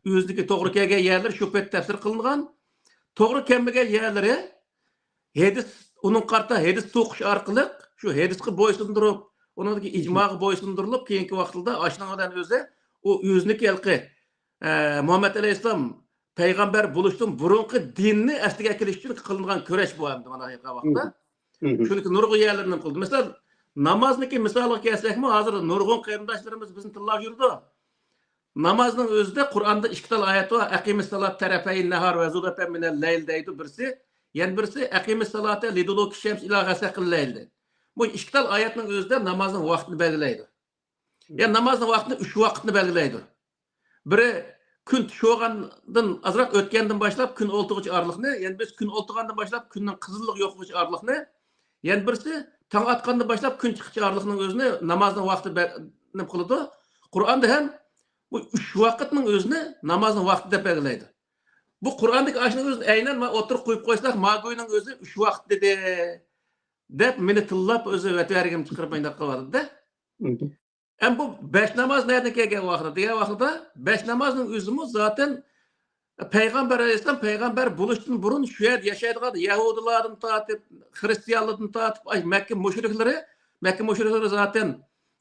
ئۆزىنىڭكى توغرا كەلگەن يەرلىرى شۇ پېتى تەپسىر قىلىنغان. توغرا كەلمىگەن يەرلىرى ھەدىس، ئۇنىڭغا قارىتا ھەدىس توقۇش ئارقىلىق، شۇ ھەدىسقا بويسۇندۇرۇپ، ئۇنىڭدىكى ئىجماغا بويسۇندۇرۇلۇپ، كېيىنكى ۋاقىتلاردا ئاشۇنىڭ بىلەن ئۆزى ئۇ ئۆزىنىڭكى ھېلىقى، ئە، مۇھەممەد ئەلەيھىسسالام پەيغەمبەر بولۇشتىن بۇرۇنقى دىننى ئەسلىگە كېلىش ئۈچۈن قىلىنغان كۈرەش بۇ ئەمدى مانا ھېلىقى ۋاقىتتا. شۇنىڭكى نۇرغۇن يەرلىرىنى قىلدى. مىسال، نامازنىڭكى مىسالىغا كەلسەكمۇ، ھازىر نۇرغۇن قېرىنداشلىرىمىز بىزنى تىللاپ يۈرىدۇ. نامازنىڭ ئۆزىدە قۇرئاندا ئىككى تال ئايەت بار. «ئەقىمىسسالات تەرەپەيننەھار ۋە زۇلەفەن مىنەل لەيل» دەيدۇ بىرسى. يەنە بىرسى، «ئەقىمىسسالاتە لىدۇلۇكىششەمس ئىلا غەسەقىل لەيل» دەيدۇ. بۇ ئىككى تال ئايەتنىڭ ئۆزىدە نامازنىڭ ۋاقتىنى بەلگىلەيدۇ. يەنى نامازنىڭ ۋاقتىنى ئۈچ ۋاقىتنى بەلگىلەيدۇ. بىرى كۈن چۈش بولغاندىن ئازراق ئۆتكەندىن باشلاپ كۈن ئولتۇغۇچە ئارىلىقنى، يەنە بىرسى كۈن ئولتۇغاندىن باشلاپ كۈننىڭ قىزىللىقى يوقىغۇچە ئارىلىقنى، يەنە بىرسى تاڭ ئاتقاندىن باشلاپ كۈن چىققۇچە ئارىلىقنىڭ ئۆزىنى نامازنىڭ ۋاقتى بە-، نېمە قىلىدۇ. قۇرئاندا ھەم بۇ ئۈچ ۋاقىتنىڭ ئۆزىنى نامازنىڭ ۋاقتى دەپ بەلگىلەيدۇ. بۇ قۇرئاندىكى ئاشۇنىڭ ئۆزىنى ئەينەن مانا ئوتتۇرىغا قويۇپ قويساق، ماگۇينىڭ ئۆزى ئۈچ ۋاقىت دېدى دەپ مېنى تىللاپ ئۆزى ۋەتىۋەرگىم چىقىرىپ مۇنداق قىلىۋاتىدۇ-دە. ئەمما بۇ بەش ناماز نەدىن كەلگەن ۋاقتىدا دېگەن ۋاقتىدا، بەش نامازنىڭ ئۆزىمۇ زاتەن پەيغەمبەر ئەلەيھىسسالام پەيغەمبەر بولۇشتىن بۇرۇن شۇ يەردە ياشايدىغان يەھۇدىيلاردىن تارتىپ، خرىستىيانلاردىن تارتىپ، ئاي، مەككە مۇشرىكلىرى، مەككە مۇشرىكلىرى زاتەن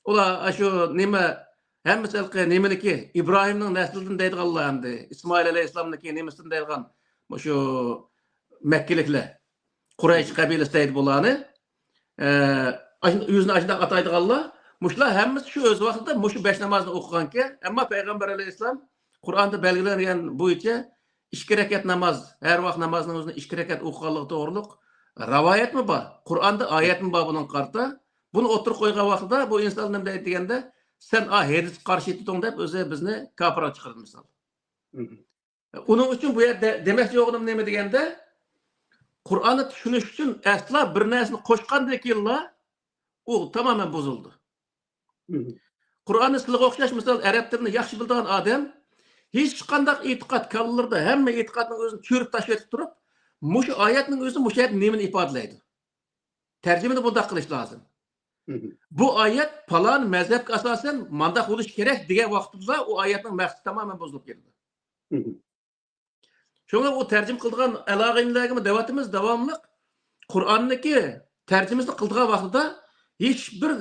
ئۇلار ئاشۇ نېمە، ھەممىسى ھېلىقى نېمىنىكى، ئىبراھىمنىڭ نەسلىدىن دەيدىغانلار ئەمدى، ئىسمائىل ئەلەيھىسسالامنىكى نېمىسىدىن دەيدىغان، مۇشۇ مەككىلىكلەر، قۇرەيش قەبىلىسى دەيدۇ بۇلارنى. ئە، ئاشۇ-، ئۆزىنى ئاشۇنداق ئاتايدىغانلار، مۇشۇلار ھەممىسى شۇ ئۆز ۋاقتىدا مۇشۇ بەش نامازنى ئوقۇغانكەن. ئەمما پەيغەمبەر ئەلەيھىسسالام قۇرئاندا بەلگىلەنگەن بويىچە ئىككى رەكەت ناماز، ھەر ۋاق نامازنىڭ ئۆزىنى ئىككى رەكەت ئوقۇغانلىقى توغرۇلۇق رىۋايەتمۇ بار، قۇرئاندا ئايەتمۇ بار بۇنىڭغا قارىتا. بۇنى ئوتتۇرىغا قويغان ۋاقتىدا بۇ ئىنسان نېمە دەيدۇ دېگەندە، سەن ئا ھەدىسكە قارشى ئېيتىۋاتىدىڭ دەپ ئۆزى بىزنى كاپىرغا چىقىرىدۇ مىسال. ئۇنىڭ ئۈچۈن بۇ يەردە دېمەكچى بولغىنىم نېمە دېگەندە، قۇرئاننى چۈشىنىش ئۈچۈن ئەسلا بىر نەرسىنى قوشقاندىن كېيىنلا ئۇ تامامەن بۇزۇلىدۇ. قۇرئاننى سىلىغا ئوخشاش مىسال ئەرەب تىلىنى ياخشى بىلىدىغان ئادەم ھېچقانداق ئېتىقاد كاللىلىرىدا ھەممە ئېتىقادنىڭ ئۆزىنى چۆرۈپ تاشلىۋېتىپ تۇرۇپ، مۇشۇ ئايەتنىڭ ئۆزى مۇشۇ يەردە نېمىنى ئىپادىلەيدۇ؟ تەرجىمىنى بۇنداق قىلىش لازىم. بۇ ئايەت پالان مەزھەپكە ئاساسەن مانداق بولۇشى كېرەك دېگەن ۋاقتىدا ئۇ ئايەتنىڭ مەقسىتى تامامەن بۇزۇلۇپ كېتىدۇ. شۇڭا ئۇ تەرجىمە قىلىدىغان ئالاقىدارلارغىمۇ دەۋاتىمىز داۋاملىق. قۇرئاننىڭكى تەرجىمىسىنى قىلىدىغان ۋاقتىدا ھېچبىر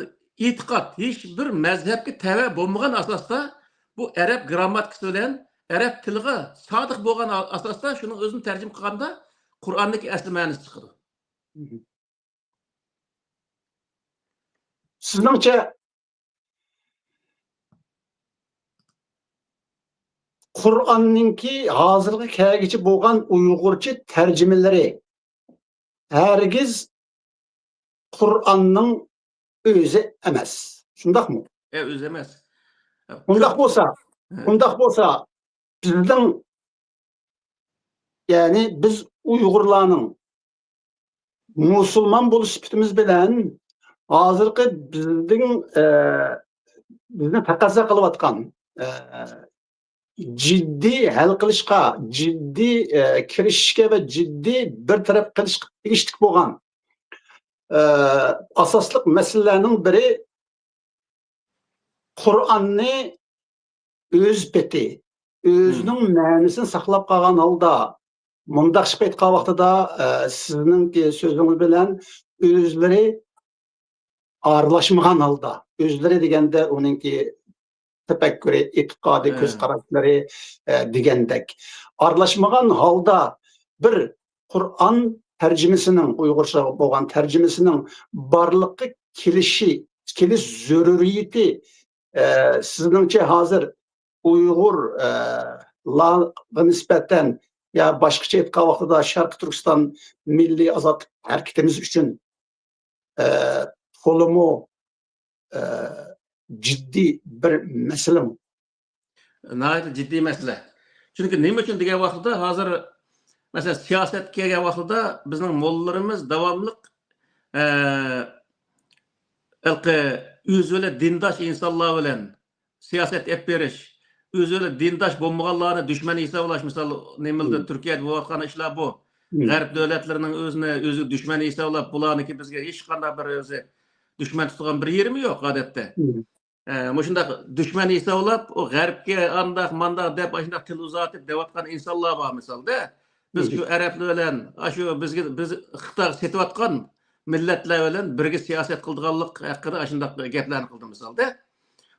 ئېتىقاد، ھېچبىر مەزھەپكە تەۋە بولمىغان ئاساستا بۇ ئەرەب گرامماتىكىسى بىلەن ئەرەب تىلىغا سادىق بولغان ئاساستا شۇنىڭ ئۆزىنى تەرجىمە قىلغاندا قۇرئاننىڭكى ئەسلى مەنىسى چىقىدۇ. سىزنىڭچە قۇرئاننىڭكى ھازىرغا كەلگۈچە بولغان ئۇيغۇرچە تەرجىمىلىرى ھەرگىز قۇرئاننىڭ ئۆزى ئەمەس. شۇنداقمۇ؟ ئە، ئۆزى ئەمەس. ئۇنداق بولسا، ھە. ئۇنداق بولسا، بىزنىڭ، يەنى بىز ئۇيغۇرلارنىڭ مۇسۇلمان بولۇش سۈپىتىمىز بىلەن ھازىرقى بىزنىڭ، ئە، بىزنى تەقەززا قىلىۋاتقان، ئە، جىددىي ھەل قىلىشقا، جىددىي، ئە، كىرىشىشكە ۋە جىددىي بىر تەرەپ قىلىشقا تېگىشلىك بولغان، ئە، ئاساسلىق مەسىلىلەرنىڭ بىرى قۇرئاننى ئۆز پېتى، ئۆزىنىڭ مەنىسىنى ساقلاپ قالغان ھالدا، مۇنداقچە ئېيتقان ۋاقتىدا، ئە، سىزنىڭكى سۆزىڭىز بىلەن ئۆزلىرى ئارىلاشمىغان ھالدا، ئۆزلىرى دېگەندە ئۇنىڭكى تەپەككۇرى، ئېتىقادى، كۆز قاراشلىرى، ئە، دېگەندەك. ئارىلاشمىغان ھالدا بىر قۇرئان تەرجىمىسىنىڭ، ئۇيغۇرچە بولغان تەرجىمىسىنىڭ بارلىققا كېلىشى، كېلىش زۆرۈرىيىتى، ئە، سىزنىڭچە ھازىر ئۇيغۇر، ئە، لارغا نىسبەتەن يا باشقىچە ئېيتقان ۋاقتىدا شەرقىي تۈركىستان مىللىي ئازادلىق ھەرىكىتىمىز ئۈچۈن، ئە، تولىمۇ، ئە، جىددىي بىر مەسىلىمۇ. ناھايىتى جىددىي مەسىلە. چۈنكى نېمە ئۈچۈن دېگەن ۋاقتىدا، ھازىر، مەسىلەن، سىياسەتكە كەلگەن ۋاقتىدا بىزنىڭ موللىلىرىمىز داۋاملىق، ئە، ھېلىقى ئۆزى بىلەن دىنداش ئىنسانلار بىلەن سىياسەت ئېلىپ بېرىش، ئۆزى بىلەن دىنداش بولمىغانلارنى دۈشمەن ھېسابلاش، مىسال، نېمىلدە، تۈركىيەدە بولۇۋاتقان ئىشلار بۇ. غەرب دۆلەتلىرىنىڭ ئۆزىنى ئۆزىگە دۈشمەن ھېسابلاپ، بۇلارنىڭكى بىزگە ھېچقانداق بىر ئۆزى دۈشمەن تۇتىدىغان بىر يېرىمۇ يوق ئادەتتە. ئە، مۇشۇنداق دۈشمەن ھېسابلاپ، ئۇ غەربكە ئانداق، مانداق دەپ، ئاشۇنداق تىل ئۇزارتىپ دەۋاتقان ئىنسانلار بار مىسالدا. بىز شۇ ئەرەبلەر بىلەن، ئاشۇ بىزگە، بىز خىتايغا سېتىۋاتقان مىللەتلەر بىلەن بىرگە سىياسەت قىلىدىغانلىق ھەققىدە ئاشۇنداق گەپلەرنى قىلدى مىسالدا.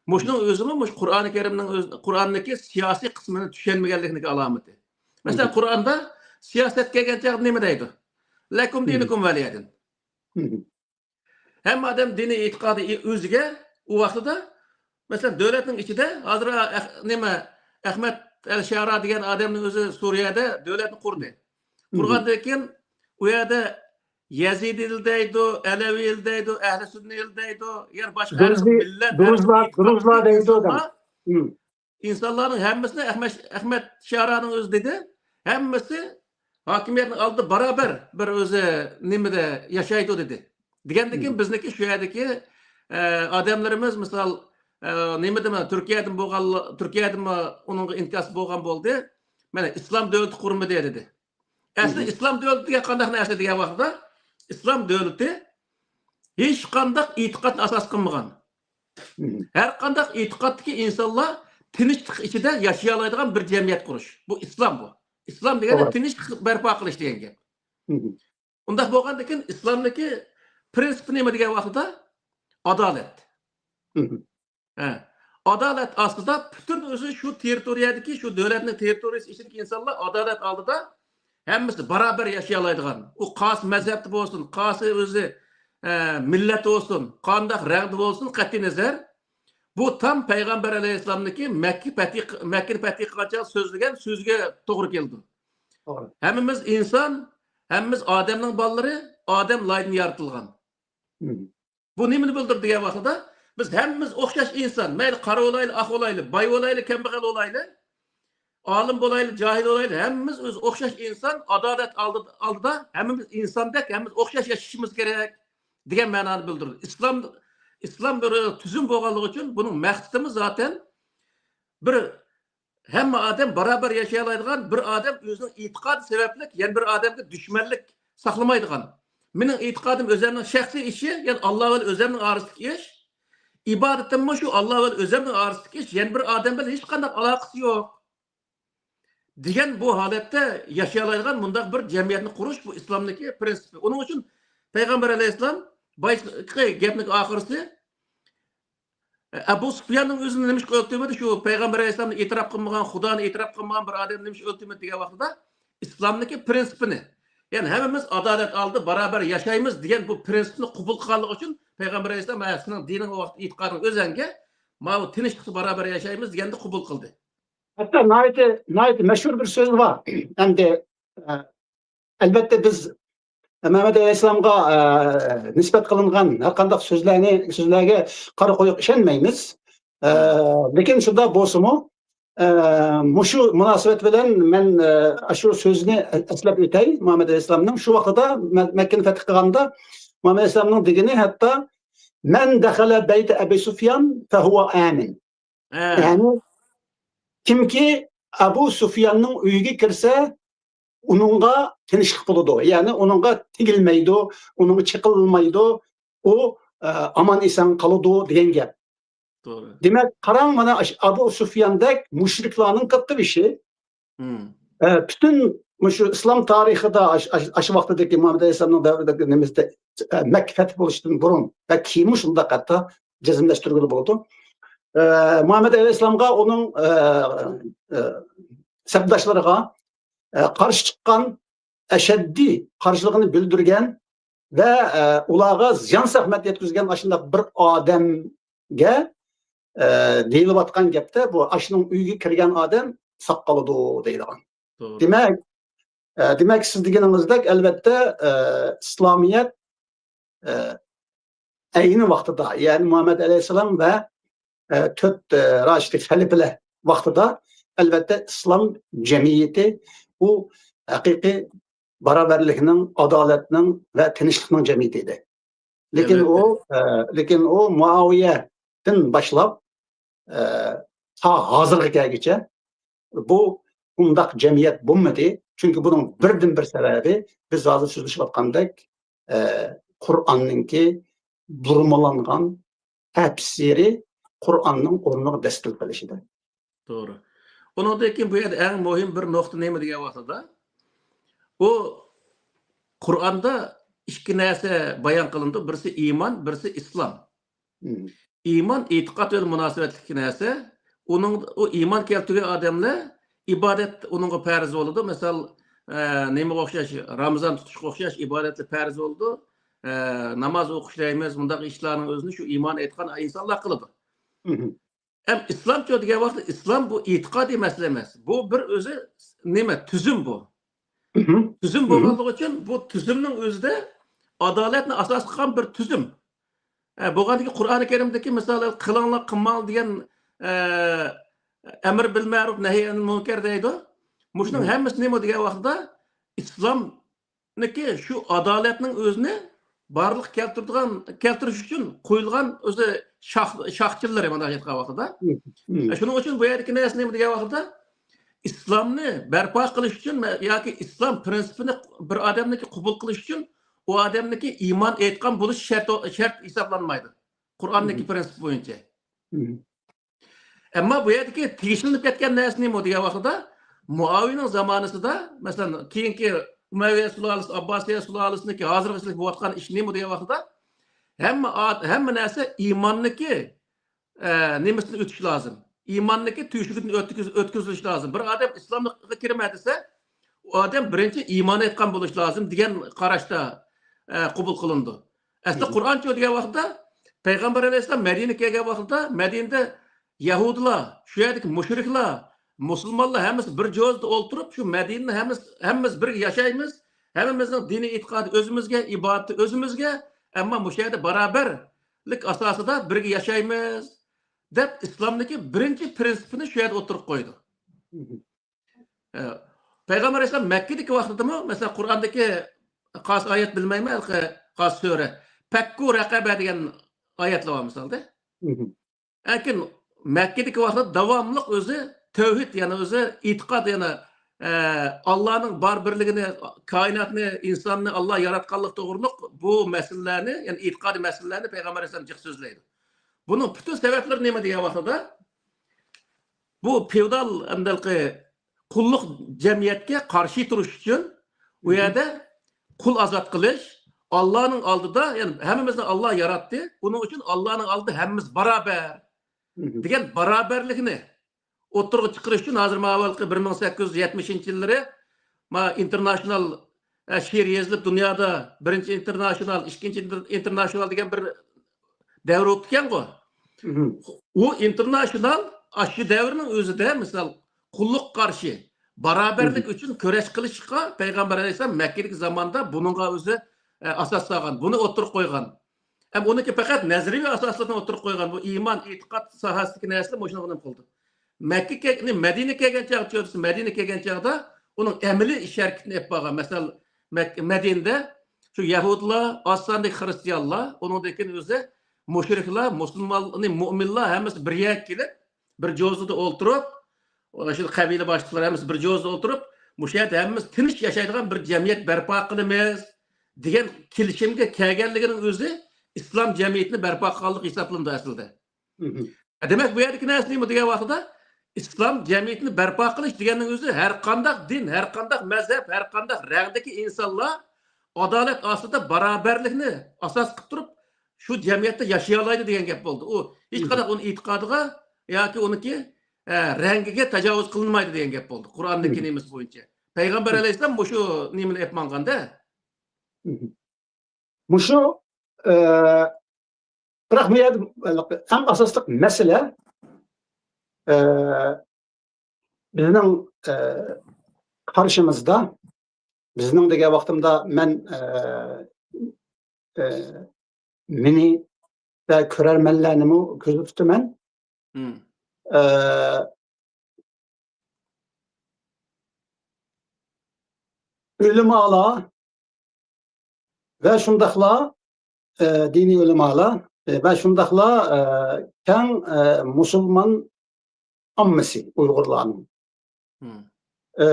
مۇشۇنىڭ ئۆزىمۇ مۇشۇ قۇرئانى كەرىمنىڭ ئۆز-، قۇرئاندىكى سىياسىي قىسمىنى چۈشەنمىگەنلىكنىڭ ئالامىتى. مەسىلەن، قۇرئاندا سىياسەت كەلگەن چاغدا نېمە دەيدۇ؟ لەكۇم دىنۇكۇم ۋەلىيەدىن. ھەممە ئادەم دىنىي ئېتىقادى ئۆزىگە ئۇ ۋاقتىدا، مەسىلەن، دۆلەتنىڭ ئىچىدە ھازىر ئەخ-، نېمە، ئەخمەت ئەل شارا دېگەن ئادەمنىڭ ئۆزى سۈرىيەدە دۆلەتنى قۇردى. قۇرغاندىن كېيىن ئۇ يەردە يەزىدىيلار دەيدۇ، ئەلەۋىيلار دەيدۇ، ئەھلى سۈننىيلار دەيدۇ، يەنە باشقا ھەر خىل مىللەت، ھەر خىل ئېتىقادتىكى ئىنسانلار ئىنسانلارنىڭ ھەممىسىنى ئەخمەت، ئەخمەت شارانىڭ ئۆزى دېدى. ھەممىسى ھاكىمىيەتنىڭ ئالدىدا باراۋەر بىر ئۆزى نېمىدە ياشايدۇ دېدى. دېگەندىن كېيىن بىزنىڭكى شۇ يەردىكى، ئە، ئادەملىرىمىز مىسال، ئە، نېمىدىمۇ، تۈركىيەدىمۇ بولغان، تۈركىيەدىمۇ ئۇنىڭغا ئىنكاس بولغان بولدى. مانا ئىسلام دۆلىتى قۇرمىدى دېدى. ئەسلى ئىسلام دۆلىتى دېگەن قانداق نەرسە دېگەن ۋاقتىدا، ئىسلام دۆلىتى ھېچقانداق ئېتىقادنى ئاساس قىلمىغان. ھەر قانداق ئېتىقادتىكى ئىنسانلار تىنچلىق ئىچىدە ياشىيالايدىغان بىر جەمئىيەت قۇرۇش. بۇ ئىسلام بۇ. ئىسلام دېگەن تىنچلىق بەرپا قىلىش دېگەن گەپ. ئۇنداق بولغاندىكىن ئىسلامدىكى پرىنسىپ نېمە دېگەن ۋاقتىدا؟ ئادالەت. ھە. ئادالەت ئاستىدا پۈتۈن ئۆزى شۇ تېررىتورىيەدىكى، شۇ دۆلەتنىڭ تېررىتورىيىسى ئىچىدىكى ئىنسانلار ئادالەت ئالدىدا ھەممىسى باراۋەر ياشىيالايدىغان. ئۇ قايسى مەزھەپتە بولسۇن، قايسى ئۆزى، ئە، مىللەت بولسۇن، قانداق رەڭدە بولسۇن، قەتئىي نەزەر. بۇ تام پەيغەمبەر ئەلەيھىسسالامنىڭكى مەككە پەتھى، مەككىنى پەتھى قىلغان چاغ سۆزلىگەن سۆزىگە توغرا كېلىدۇ. توغرا. ھەممىمىز ئىنسان، ھەممىمىز ئادەمنىڭ بالىلىرى، ئادەم لايدىن يارىتىلغان. بۇ نېمىنى بىلدۈرىدۇ دېگەن ۋاقتىدا، بىز ھەممىمىز ئوخشاش ئىنسان. مەيلى قارا بولايلى، ئاق بولايلى، باي بولايلى، كەمبەغەل بولايلى، ئالىم بولايلى، جاھىل بولايلى، ھەممىمىز ئۆزى ئوخشاش ئىنسان، ئادالەت ئالدىدا، ئالدىدا ھەممىمىز ئىنساندەك، ھەممىمىز ئوخشاش ياشىشىمىز كېرەك دېگەن مەنانى بىلدۈرىدۇ. ئىسلام، ئىسلام بىر تۈزۈم بولغانلىقى ئۈچۈن بۇنىڭ مەقسىتىمۇ زاتەن بىر ھەممە ئادەم باراۋەر ياشىيالايدىغان، بىر ئادەم ئۆزىنىڭ ئېتىقادى سەۋەبلىك يەنە بىر ئادەمگە دۈشمەنلىك ساقلىمايدىغان. مېنىڭ ئېتىقادىم ئۆزەمنىڭ شەخسىي ئىشى، يەنى ئاللا بىلەن ئۆزەمنىڭ ئارىسىدىكى ئىش. ئىبادىتىممۇ شۇ ئاللا بىلەن ئۆزەمنىڭ ئارىسىدىكى ئىش، يەنە بىر ئادەم بىلەن ھېچقانداق ئالاقىسى يوق دېگەن بۇ ھالەتتە ياشىيالايدىغان مۇنداق بىر جەمئىيەتنى قۇرۇش، بۇ ئىسلامدىكى پرىنسىپى. ئۇنىڭ ئۈچۈن پەيغەمبەر ئەلەيھىسسالام بايىقى گەپنىڭ ئاخىرىسى، ئەبۇ سۇفياننىڭ ئۆزىنى نېمىشقا ئۆلتۈرمىدى؟ شۇ پەيغەمبەر ئەلەيھىسسالامنى ئېتىراپ قىلمىغان، خۇدانى ئېتىراپ قىلمىغان بىر ئادەمنى نېمىشقا ئۆلتۈرمىدى دېگەن ۋاقتىدا، ئىسلامدىكى پرىنسىپىنى، يەنى ھەممىمىز ئادالەت ئالدىدا باراۋەر ياشايمىز دېگەن بۇ پرىنسىپنى قوبۇل قىلغانلىقى ئۈچۈن پەيغەمبەر ئەلەيھىسسالام، ھە، سېنىڭ دىنىڭ، ۋاقىت ئېتىقادىڭ ئۆزەڭگە، ماۋۇ تىنچلىقتا باراۋەر ياشايمىز دېگەندە قوبۇل قىلدى. ھەتتا ناھايىتى، ناھايىتى مەشھۇر بىر سۆز بار. ئەمدى، ئە، ئەلۋەتتە، بىز مەمەت ئەلەيھىسسالامغا، ئە، نىسبەت قىلىنغان ھەر قانداق سۆزلەرنى، سۆزلەرگە قارا قويۇق ئىشەنمەيمىز. ئە، لېكىن شۇنداق بولسىمۇ، ئە، مۇشۇ مۇناسىۋەت بىلەن مەن، ئە، ئاشۇ سۆزنى ئەسلەپ ئۆتەي، مۇھەممەد ئەلەيھىسسالامنىڭ. شۇ ۋاقتىدا مە-، مەككىنى پەتھ قىلغاندا مۇھەممەد ئەلەيھىسسالامنىڭ دېگىنى، ھەتتا، مەن دەخەلە بەيتە ئەبى سۇفيان فەھۇۋە ئامىن. ھە. يەنى، كىمكى ئەبۇ سۇفياننىڭ ئۆيىگە كىرسە، ئۇنىڭغا تىنچلىق بولىدۇ. يەنى ئۇنىڭغا تېگىلمەيدۇ، ئۇنىڭغا چېقىلمايدۇ. ئۇ، ئە، ئامان-ئېسەن قالىدۇ دېگەن گەپ. توغرا. دېمەك، قاراڭ، مانا ئاش-، ئەبۇ سۇفياندەك مۇشرىكلارنىڭ قىلغان ئىشى. ئە، پۈتۈن مۇشۇ ئىسلام تارىخىدا ئاش-، ئاش-، ئاشۇ ۋاقتىدىكى مۇھەممەد ئەلەيھىسسالامنىڭ دەۋرىدىكى نېمىسىدە، ئە، مەككە پەتھ بولۇشتىن بۇرۇن ۋە كېيىنمۇ شۇنداق ھەتتا جەزملەشتۈرگىلى بولىدۇ. ئە، مۇھەممەد ئەلەيھىسسالامغا ئۇنىڭ، ئە، ئە، سەپداشلىرىغا، ئە، قارشى چىققان، ئەشەددىي قارشىلىقىنى بىلدۈرگەن ۋە، ئە، ئۇلارغا زىيان-زەخمەت يەتكۈزگەن ئاشۇنداق بىر ئادەمگە، ئە، دېيىلىۋاتقان گەپتە، بۇ ئاشۇنىڭ ئۆيىگە كىرگەن ئادەم ساق قالىدۇ دەيدىغان. توغرا. دېمەك، ئە، دېمەك، سىز دېگىنىڭىزدەك، ئەلۋەتتە، ئە، ئىسلامىيەت، ئە، ئەينى ۋاقتىدا، يەنى مۇھەممەد ئەلەيھىسسالام ۋە، ئە، تۆت، ئە، راشىدى خەلىپىلەر ۋاقتىدا، ئەلۋەتتە، ئىسلام جەمئىيىتى ئۇ ھەقىقىي باراۋەرلىكنىڭ، ئادالەتنىڭ ۋە تىنچلىقنىڭ جەمئىيىتى ئىدى. لېكىن ئەلۋەتتە. ئۇ، ئە، لېكىن ئۇ مۇئاۋىيەدىن باشلاپ، ئە، تا ھازىرغا كەلگۈچە بۇ ئۇنداق جەمئىيەت بولمىدى. چۈنكى بۇنىڭ بىردىنبىر سەۋەبى، بىز ھازىر سۆزلىشىۋاتقاندەك، ئە، قۇرئاننىڭكى بۇرمىلانغان تەپسىرى قۇرئاننىڭ ئورنىغا دەستىل قىلىشىدا. توغرا. ئۇنىڭدىن كېيىن بۇ يەردە ئەڭ مۇھىم بىر نۇقتا نېمە دېگەن ۋاقتىدا، بۇ قۇرئاندا ئىككى نەرسە بايان قىلىنىدۇ، بىرسى ئىمان، بىرسى ئىسلام. مم. ئىمان ئېتىقاد بىلەن مۇناسىۋەتلىك نەرسە. ئۇنىڭ، ئۇ ئىمان كەلتۈرگەن ئادەملەر ئىبادەت ئۇنىڭغا پەرز بولىدۇ. مىسال، ئە، نېمىگە ئوخشاش، رامىزان تۇتۇشقا ئوخشاش ئىبادەتلەر پەرز بولىدۇ. ئە، ناماز ئوقۇش دەيمىز، مۇنداق ئىشلارنىڭ ئۆزىنى شۇ ئىمان ئېيتقان ئىنسانلار قىلىدۇ. مم. ئەم ئىسلامچۇ دېگەن ۋاقىتتا ئىسلام بۇ ئېتىقادىي مەسىلە ئەمەس. بۇ بىر ئۆزى نېمە؟ تۈزۈم بۇ. مم. تۈزۈم مم. بولغانلىقى ئۈچۈن بۇ تۈزۈمنىڭ ئۆزىدە ئادالەتنى ئاساس قىلغان بىر تۈزۈم. ئە، بولغاندىكىن قۇرئانى كەرىمدىكى مىسال، «قىلىڭلار، قىلماڭلار» دېگەن، ئە، «ئەمر بىل مەرۇپ، نەھي ئەنىل مۇنكەر» دەيدۇ. مۇشۇنىڭ مم. ھەممىسى نېمە دېگەن ۋاقتىدا ئىسلام نىكى شۇ ئادالەتنىڭ ئۆزىنى بارلىققا كەلتۈرىدىغان، كەلتۈرۈش ئۈچۈن قويۇلغان ئۆزى شاخ-، شاخچىلىرى، مانا ئېيتقان ۋاقتىدا. مم. مم. شۇنىڭ ئۈچۈن بۇ يەردىكى نەرسە نېمە دېگەن ۋاقتىدا، ئىسلامنى بەرپا قىلىش ئۈچۈن ياكى ئىسلام پرىنسىپىنى بىر ئادەمنىكى قوبۇل قىلىش ئۈچۈن ئۇ ئادەمنىكى ئىمان ئېيتقان بولۇش شەرت، شەرت ھېسابلانمايدۇ. قۇرئاندىكى پرىنسىپ بويىچە. ئەمما بۇ يەردىكى تېگىشلىنىپ كەتكەن نەرسە نېمە دېگەن ۋاقتىدا، مۇئاۋىينىڭ زامانىسىدا، مەسىلەن، كېيىنكى ئۇمەۋىيە سۇلالىسى، ئابباسىيە سۇلالىسىنىڭكى ھازىرغىچە بولۇۋاتقان ئىش نېمە دېگەن ۋاقتىدا، ھەممە ئا-، ھەممە نەرسە ئىماننىڭكى، ئە، نېمىسىدىن ئۆتۈش لازىم. ئىماننىڭكى تۆشۈكىدىن ئۆتكۈز-، ئۆتكۈزۈلۈش لازىم. بىر ئادەم ئىسلاملىققا كىرىمەن دېسە، ئۇ ئادەم بىرىنچى ئىمان ئېيتقان بولۇش لازىم دېگەن قاراشتا، ئە، قوبۇل قىلىنىدۇ. ئەسلى قۇرئانچۇ دېگەن ۋاقىتتا پەيغەمبەر ئەلەيھىسسالام مەدىنىگە كەلگەن ۋاقتىدا مەدىنىدە يەھۇدىيلار، شۇ يەردىكى مۇشرىكلار، مۇسۇلمانلار ھەممىسى بىر جوزىدا ئولتۇرۇپ، شۇ مەدىنىنى ھەممىسى، ھەممىمىز بىرگە ياشايمىز، ھەممىمىزنىڭ دىنىي ئېتىقادى ئۆزىمىزگە، ئىبادىتى ئۆزىمىزگە، ئەمما مۇشۇ يەردە باراۋەرلىك ئاساسىدا بىرگە ياشايمىز، دەپ ئىسلامدىكى بىرىنچى پرىنسىپىنى شۇ يەردە ئوتتۇرىغا قويىدۇ. ئە، پەيغەمبەر ئەلەيھىسسالام مەككىدىكى ۋاقتىدىمۇ، مەسىلەن، قۇرئاندىكى قايسى ئايەت بىلمەيمەن، ھېلىقى قايسى سۈرە، پەككۇ رەقەبە دېگەن ئايەتلەر بار مىسالدا. لېكىن مەككىدىكى ۋاقتىدا داۋاملىق ئۆزى تەۋھىد، يەنى ئۆزى ئېتىقاد، يەنى، ئە، ئاللانىڭ بار بىرلىكىنى، كائىناتنى، ئىنساننى ئاللا ياراتقانلىق توغرۇلۇق بۇ مەسىلىلەرنى، يەنى ئېتىقادىي مەسىلىلەرنى پەيغەمبەر ئەلەيھىسسالام جىق سۆزلەيدۇ. بۇنىڭ پۈتۈن سەۋەبلىرى نېمە دېگەن ۋاقتىدا، بۇ فېئودال ئەمدىلقى قۇللۇق جەمئىيەتكە قارشى تۇرۇش ئۈچۈن ئۇ يەردە قۇل ئازاد قىلىش، ئاللانىڭ ئالدىدا، يەنى ھەممىمىزنى ئاللا ياراتتى، ئۇنىڭ ئۈچۈن ئاللانىڭ ئالدىدا ھەممىمىز باراۋەر دېگەن باراۋەرلىكنى ئوتتۇرىغا چىقىرىش ئۈچۈن ھازىر ماۋۇ بىر مىڭ سەككىز يۈز يەتمىشىنچى يىللىرى ما ئىنتېرناشنال، ئە، شېئىر يېزىلىپ، دۇنيادا بىرىنچى ئىنتېرناشنال، ئىككىنچى ئىنتېر-، ئىنتېرناشنال دېگەن بىر دەۋر ئۆتكەنغۇ. ئۇ ئىنتېرناشنال ئاشۇ دەۋرنىڭ ئۆزىدە، مىسال، قۇللۇققا قارشى باراۋەرلىك ئۈچۈن كۈرەش قىلىشقا پەيغەمبەر ئەلەيھىسسالام مەككىدىكى زاماندا بۇنىڭغا ئۆزى، ئە، ئاساس سالغان، بۇنى ئوتتۇرىغا قويغان. ھەم ئۇنىڭكى پەقەت نەزەرىيە ئاساسىدا ئوتتۇرىغا قويغان بۇ ئىمان، ئېتىقاد ساھەسىدىكى نەرسىلەر مۇشۇنىڭغا نېمە قىلدى. مەككە كەل-، نى-، مەدىنە كەلگەن چاغدا، مەدىنە كەلگەن چاغدا ئۇنىڭ ئەمەلىي ئىش ھەرىكىتىنى ئېلىپ بارغان. مەسىلەن، مەك-، مەدىنىدە شۇ يەھۇدىيلار، ئاز ساندىكى خىرىستىيانلار، ئۇنىڭدىن كېيىن ئۆزى مۇشرىكلار، مۇسۇلمان، مۇئمىنلار ھەممىسى بىر يەرگە كېلىپ، بىر جوزىدا ئولتۇرۇپ، شۇ قەبىلە باشلىقلىرى ھەممىسى بىر جوزىدا ئولتۇرۇپ، مۇشۇ يەردە ھەممىمىز تىنچ ياشايدىغان بىر جەمئىيەت بەرپا قىلىمىز دېگەن كېلىشىمگە كەلگەنلىكىنىڭ ئۆزى ئىسلام جەمئىيىتىنى بەرپا قىلغانلىق ھېسابلىنىدۇ ئەسلىدە. دېمەك، بۇ يەردىكى نەرسە نېمە دېگەن ۋاقتىدا، ئىسلام جەمئىيىتىنى بەرپا قىلىش دېگەننىڭ ئۆزى ھەر قانداق دىن، ھەر قانداق مەزھەپ، ھەر قانداق رەڭدىكى ئىنسانلار ئادالەت ئاستىدا باراۋەرلىكنى ئاساس قىلىپ تۇرۇپ، شۇ جەمئىيەتتە ياشىيالايدۇ دېگەن گەپ بولدى. ئۇ ھېچقانداق ئۇنىڭ ئېتىقادىغا ياكى ئۇنىڭكى، ئە، رەڭگىگە تاجاۋۇز قىلىنمايدۇ دېگەن گەپ بولدى قۇرئاندىكى نېمىسى بويىچە. پەيغەمبەر ئەلەيھىسسالام مۇشۇ نېمىنى ئېلىپ ماڭغاندا. مۇشۇ، ئە، بىراق بۇ يەردە ئەڭ ئاساسلىق مەسىلە، ئە، بىزنىڭ، ئە، قارشىمىزدا، بىزنىڭ دېگەن ۋاقتىمدا مەن، ئە، ئە، مېنى ۋە كۆرەرمەنلەرنىمۇ كۆزدە تۇتىمەن. ئە، ئۆلىمالار ۋە شۇنداقلا، ئە، دىنىي ئۆلىمالار، ئە، ۋە شۇنداقلا، ئە، كەڭ، ئە، مۇسۇلمان ئاممىسى ئۇيغۇرلارنىڭ، ئە،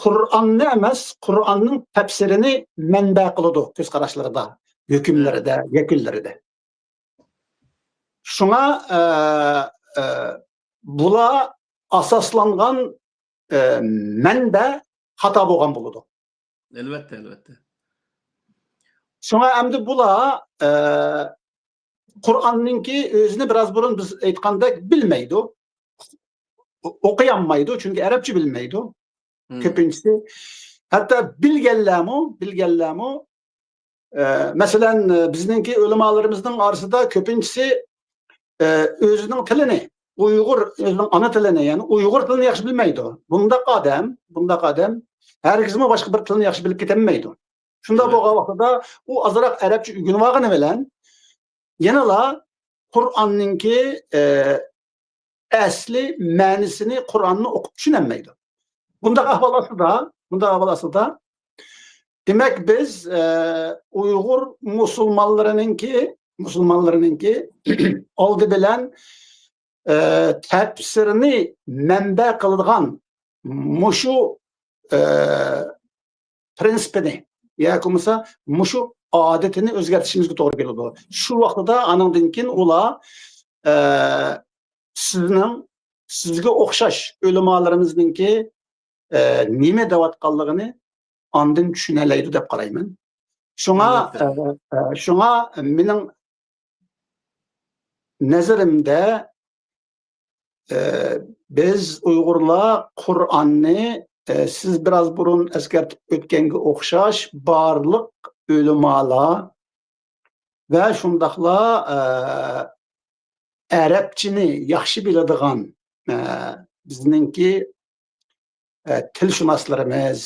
قۇرئاننى ئەمەس، قۇرئاننىڭ تەپسىرىنى مەنبە قىلىدۇ كۆز قاراشلىرىدا، ھۆكۈملىرىدە، يەكۈنلىرىدە. شۇڭا، ئە، ئە، بۇلار ئاساسلانغان، ئە، مەنبە خاتا بولغان بولىدۇ. ئەلۋەتتە، ئەلۋەتتە. شۇڭا ئەمدى بۇلار، ئە، قۇرئاننىڭكى ئۆزىنى بىراز بۇرۇن بىز ئېيتقاندەك بىلمەيدۇ. ئو-، ئوقۇيالمايدۇ، چۈنكى ئەرەبچە بىلمەيدۇ. كۆپىنچىسى. ھەتتا بىلگەنلەرمۇ، بىلگەنلەرمۇ، ئە، مەسىلەن، بىزنىڭكى ئۆلىمالىرىمىزنىڭ ئارىسىدا كۆپىنچىسى، ئە، ئۆزىنىڭ تىلىنى، ئۇيغۇر، ئۆزىنىڭ ئانا تىلىنى، يەنى ئۇيغۇر تىلىنى ياخشى بىلمەيدۇ. بۇنداق ئادەم، بۇنداق ئادەم ھەرگىزمۇ باشقا بىر تىلنى ياخشى بىلىپ كېتەلمەيدۇ. شۇنداق بولغان ۋاقتىدا ئۇ ئازراق ئەرەبچە ئۆگىنىۋالغىنى بىلەن، يەنىلا قۇرئاننىڭكى، ئە، ئەسلى مەنىسىنى، قۇرئاننى ئوقۇپ چۈشىنەلمەيدۇ. بۇنداق ئەھۋال ئاستىدا، بۇنداق ئەھۋال ئاستىدا، دېمەك، بىز، ئە، ئۇيغۇر مۇسۇلمانلىرىنىڭكى، مۇسۇلمانلىرىنىڭكى ئالدى بىلەن، ئە، تەپسىرنى مەنبە قىلىدىغان مۇشۇ، ئە، پرىنسىپىنى ياكى بولمىسا مۇشۇ ئادىتىنى ئۆزگەرتىشىمىزگە توغرا كېلىدۇ. شۇ ۋاقتىدا ئانىڭدىن كېيىن ئۇلار، ئە، سىزنىڭ، سىزگە ئوخشاش ئۆلىمالىرىمىزنىڭكى، ئە، نېمە دەۋاتقانلىقىنى ئاندىن چۈشىنەلەيدۇ دەپ قارايمەن. شۇڭا، ئەلۋەتتە. ئە، ئە، شۇڭا مېنىڭ نەزىرىمدە، ئە، بىز ئۇيغۇرلار قۇرئاننى، ئە، سىز بىراز بۇرۇن ئەسكەرتىپ ئۆتكەنگە ئوخشاش بارلىق ئۆلىمالار ۋە شۇنداقلا، ئە، ئەرەبچىنى ياخشى بىلىدىغان، ئە، بىزنىڭكى، ئە، تىلشۇناسلىرىمىز،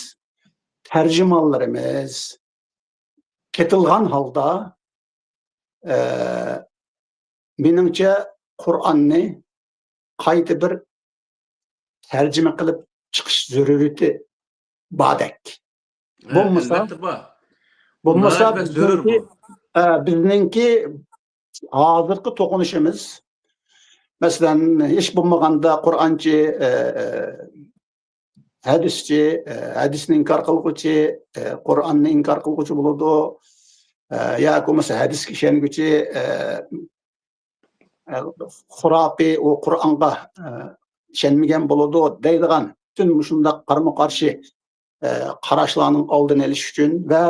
تەرجىمانلىرىمىز قېتىلغان ھالدا، ئە، مېنىڭچە قۇرئاننى قايتا بىر تەرجىمە قىلىپ چىقىش زۆرۈرىيىتى باردەك. ھە، بولمىسا، ئەلۋەتتە بار. بولمىسا ناھايىتى بەك زۆرۈر بىزنىڭكى، بۇ. ئە، بىزنىڭكى ھازىرقى توقۇنۇشىمىز، مەسىلەن، ھېچ بولمىغاندا قۇرئانچى، ئە، ئە، ھەدىسچى، ئە، ھەدىسنى ئىنكار قىلغۇچى، ئە، قۇرئاننى ئىنكار قىلغۇچى بولىدۇ، ئە، ياكى بولمىسا ھەدىسكە ئىشەنگۈچى، ئە، ئە، خۇراپىي، ئۇ قۇرئانغا، ئە، ئىشەنمىگەن بولىدۇ دەيدىغان پۈتۈن مۇشۇنداق قارىمۇ قارشى، ئە، قاراشلارنىڭ ئالدىنى ئېلىش ئۈچۈن ۋە